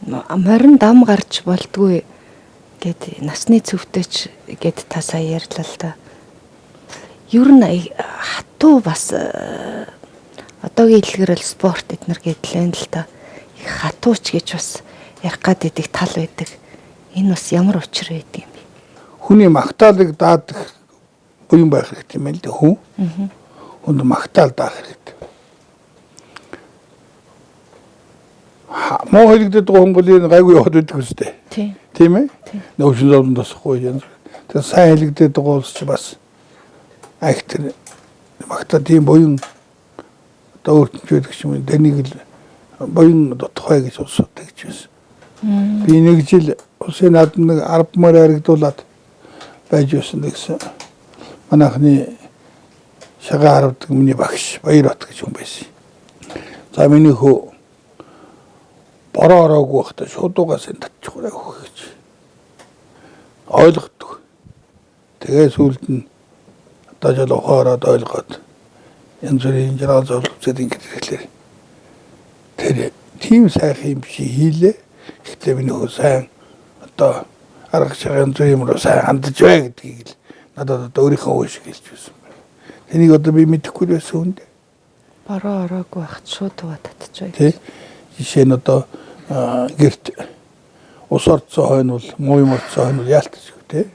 Морин дам гарч болдгүй гэд насны цөвтэйч гэд та сая ярьлаа л да. Ер нь хатуу бас одоогийн хэллэгээр л спорт эднэр гэдлээ л да. Их хатууч гэж бас ярих гад идэг тал байдаг. Энэ бас ямар учир байдаг юм бэ? Хүний магтаалыг даадаг буян байх хэрэгтэй юм л да хүн. Хүнд магтаал даах хэрэгтэй. Муу хэлэгдээд байгаа хүмүүс гайгүй яваад байдаг үстэй. Тийм ээ? Нөөшин зовлон тосохгүй янз. Тэр сайн хэлэгдээд байгаа улс чи бас ах тэр магтаа тийм буян одоо өөртөнд байдаг юм тэнийг л буян дутах бай гэж улсууд тэгж байсан. Би нэг жил улсын наадам нэг 10 морь харагдуулаад байж байсан гэсэн. Манайхны шагаа харавдаг миний багш Баярбат гэж хүн байсан. За миний хөө бороо ороогүй байхдаа шуудуугаас энэ татчихвараа өгөх гэж ойлгодог. Тэгээ сүүлд нь одоо жил ухаан ороод ойлгоод янз бүрийн жаргал зовлон ингэж ирэхлээр тэр тийм сайхан юм шиг хийлээ. Гэхдээ миний хөө сайн одоо арга шагаа янз бүрийн юм руу сайн хандаж бай гэдгийг л надад одоо өөрийнхөө үе шиг хэлж байсан байна. Тэнийг одоо би мэдэхгүй байсан хүнд. Бороо ороогүй байхад шуудуугаа татчихвай. Тий. Жишээ нь одоо гэрт ус орцсон хойно бол муу юм орцсон хойно бол яалтчгүй тий.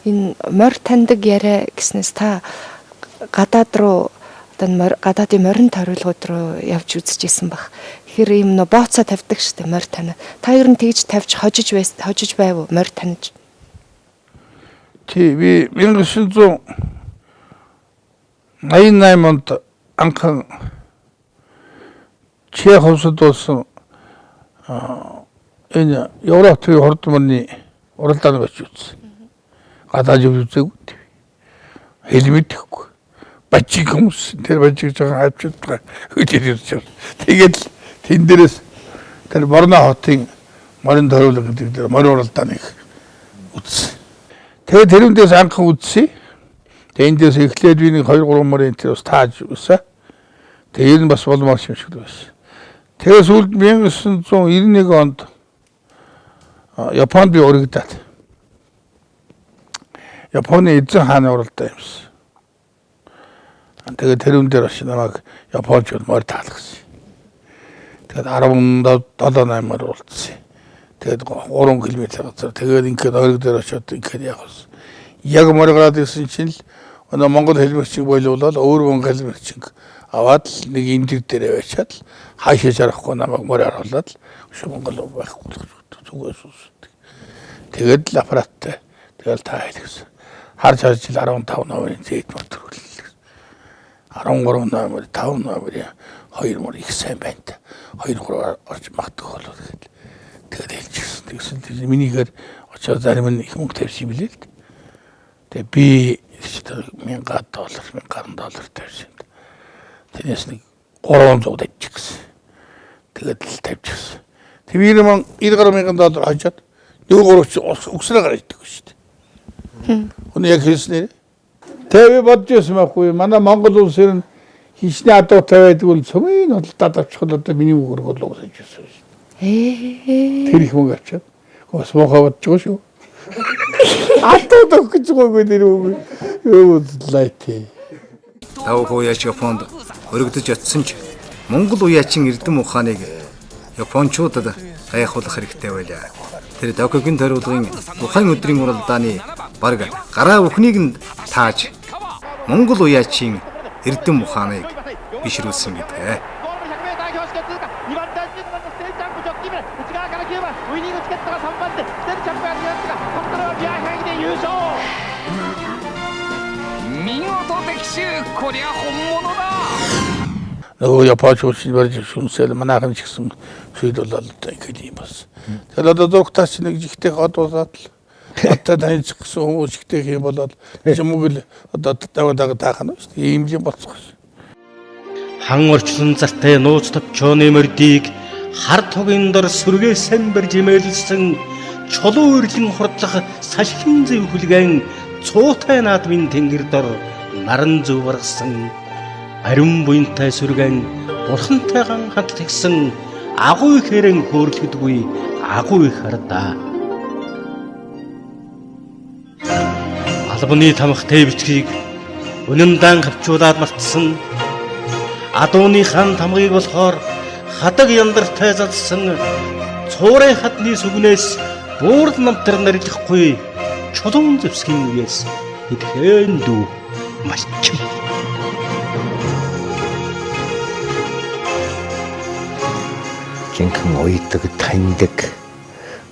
Энэ морь таньдаг яриа гэснээс та гадаад руу одоо гадаадын морин ториулгууд руу явж үзчихсэн бах. Тэгэхээр ийм нөө бооцоо тавьдаг штэ морь тань. Та ер нь тэгж тавьж хожиж байв уу морь таньж? Тий, би 1988 онд анхан Чех улсад болсон энэ Европын хурд мөрний уралдаанд очиж үзсэн. Гадаад явж үзээгүй. Хэл мэдэхгүй. Бажиг хүмүүс тэр бажиг жоохон авчирдаг хөдөл ирж байна. Тэгээд тэн дээрээс тэр Борно хотын морин ториулга гэдэг дээр морь уралдааныг үзсэн. Тэгээд тэрүүндээс анхан үзсэн. Тэгээд эндээс эхлээд би нэг 2 3 морин тэр бас тааж үсэ. Тэгээд энэ бас болмоор юм шиг байсан. Тэгээд сүүлд 1991 онд Японд би урагдаад. Японы эзэн хааны уралдаан юмсан. Тэгээд тэрүүн дээр очиж намайг Япончууд морь таалгасан. Тэгээд 17 8 морь уулзсан. Тэгээд 3 км газар. Тэгээд ингээд ойрог дээр очиод ингээд яг болсон. Яг морь гараад ирсэн чинь л өнөө Монгол хэлмэрчиг боловлол өөр Монгол хэлмэрчиг аваад л нэг эндэр дээр аваачаад л хаашаа жарахгүй намайг морь харуулад л өшөө Монгол байхгүй болгож зүгээс үсдэг. Тэгээд л аппараттай тэгэл та хэлсэн. Харж харж ил 15 номерын зэд мөр төрүүллээ. 13 номер, 5 номерын 2 мөр их сайн байна та. 2 3 орж магадгүй болов гэхэд тэгэл хэлчихсэн. Тэгсэн чинь минийхээр очоод зарим нь их мөнгө тавьсан юм билээ л. Тэгээ би $1000 $1000 гаруй доллар тавьсан. Тэрнээс нэг 300 тавьчихсан. Тэгээд л тавьчихсан. Тэр 90 гаруй мянган доллар хожоод нөгөө гурав чи үгсрээ гараад идэх шүү дээ. Өнөө яг хэлснээр. Тэгээ би бодож байсан байхгүй. Манай Монгол улс ер нь хичнээн адуутай байдаг бол цөмийн худалдаад авчихвал одоо миний мөнгө болов гэж байсан шүү дээ. Тэр их мөнгө авчаад. Бас муухай бодож байгаа шүү. Адуу өгөх гэж байгаагүй тэр үг. Юу лайт. Тав хууяач Японд өргөдөж очисон ч Монгол уяачин эрдэм ухааныг Япончуудад гайхуулах хэрэгтэй байлаа. Тэр Токиогийн ториулгын тухайн өдрийн уралдааны бараг гараа бүхнийг нь тааж Монгол уяачийн эрдэм ухааныг бишрүүлсэн гэдэг. ステルチャンプが強いがコントロールビアハイで優勝。見事的中、こりゃ本物だ。 Нөгөө Японч шил барьж хүнсэл манайхан ч гэсэн шийдэл болоод ингээд юм бас. Тэгэхээр одоо зургатаас нэг жигтэй хот болоод л одоо таньж гэсэн хүмүүс жигтэй юм болоод чимэг л одоо таван даг таах нь шүү дээ. Ийм юм болцох шээ. Хан орчлон зартай нууц товчооны мордыг хар тугийн дор сүргээсэн барьж имээлсэн чулуу ирлэн хурдлах салхин зэв хүлгэн цуутай наадмын тэнгэр дор наран зөв баргасан ариун буянтай сүргэн бурхантайгаан хамт тэгсэн агуу хэрэн хөөрөлгөдгүй агуу их хардаа. Албаны тамхтай бичгийг үнэндаан хавчуулаад мартсан адууны хан тамгыг болохоор хадаг яндартай залсан цуурай хадны сүгнээс буурл намтар нариллахгүй чулуун зэвсгийн үеэс идэхэн дүү малчин. Жинхэнэ уйдаг, таньдаг,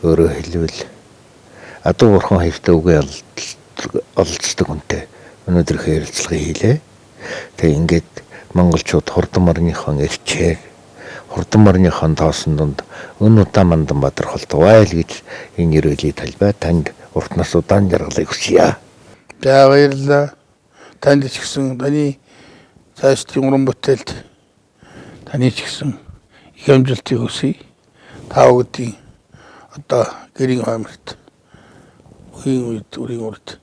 өөрөөр хэлбэл адуу бурхан хоёртой үгээ ололцдог үнтэй өнөөдрийнхөө ярилцлагыг хийлээ. Тэгээ ингээд монголчууд хурдан морныхон элчээр хурдан морныхон тоосон дунд өн удаа мандан бадар холдвайл гэж энэ ерөөлийг талбай танд урт нас удаан жаргалыг хүсье. За баярлалаа. Танд ч гэсэн таны цаашлын уран бүтээлд таны ч гэсэн их амжилтыг хүсье. Та бүгдийн одоо гэрийн хойморт үеийн үед үрийн урд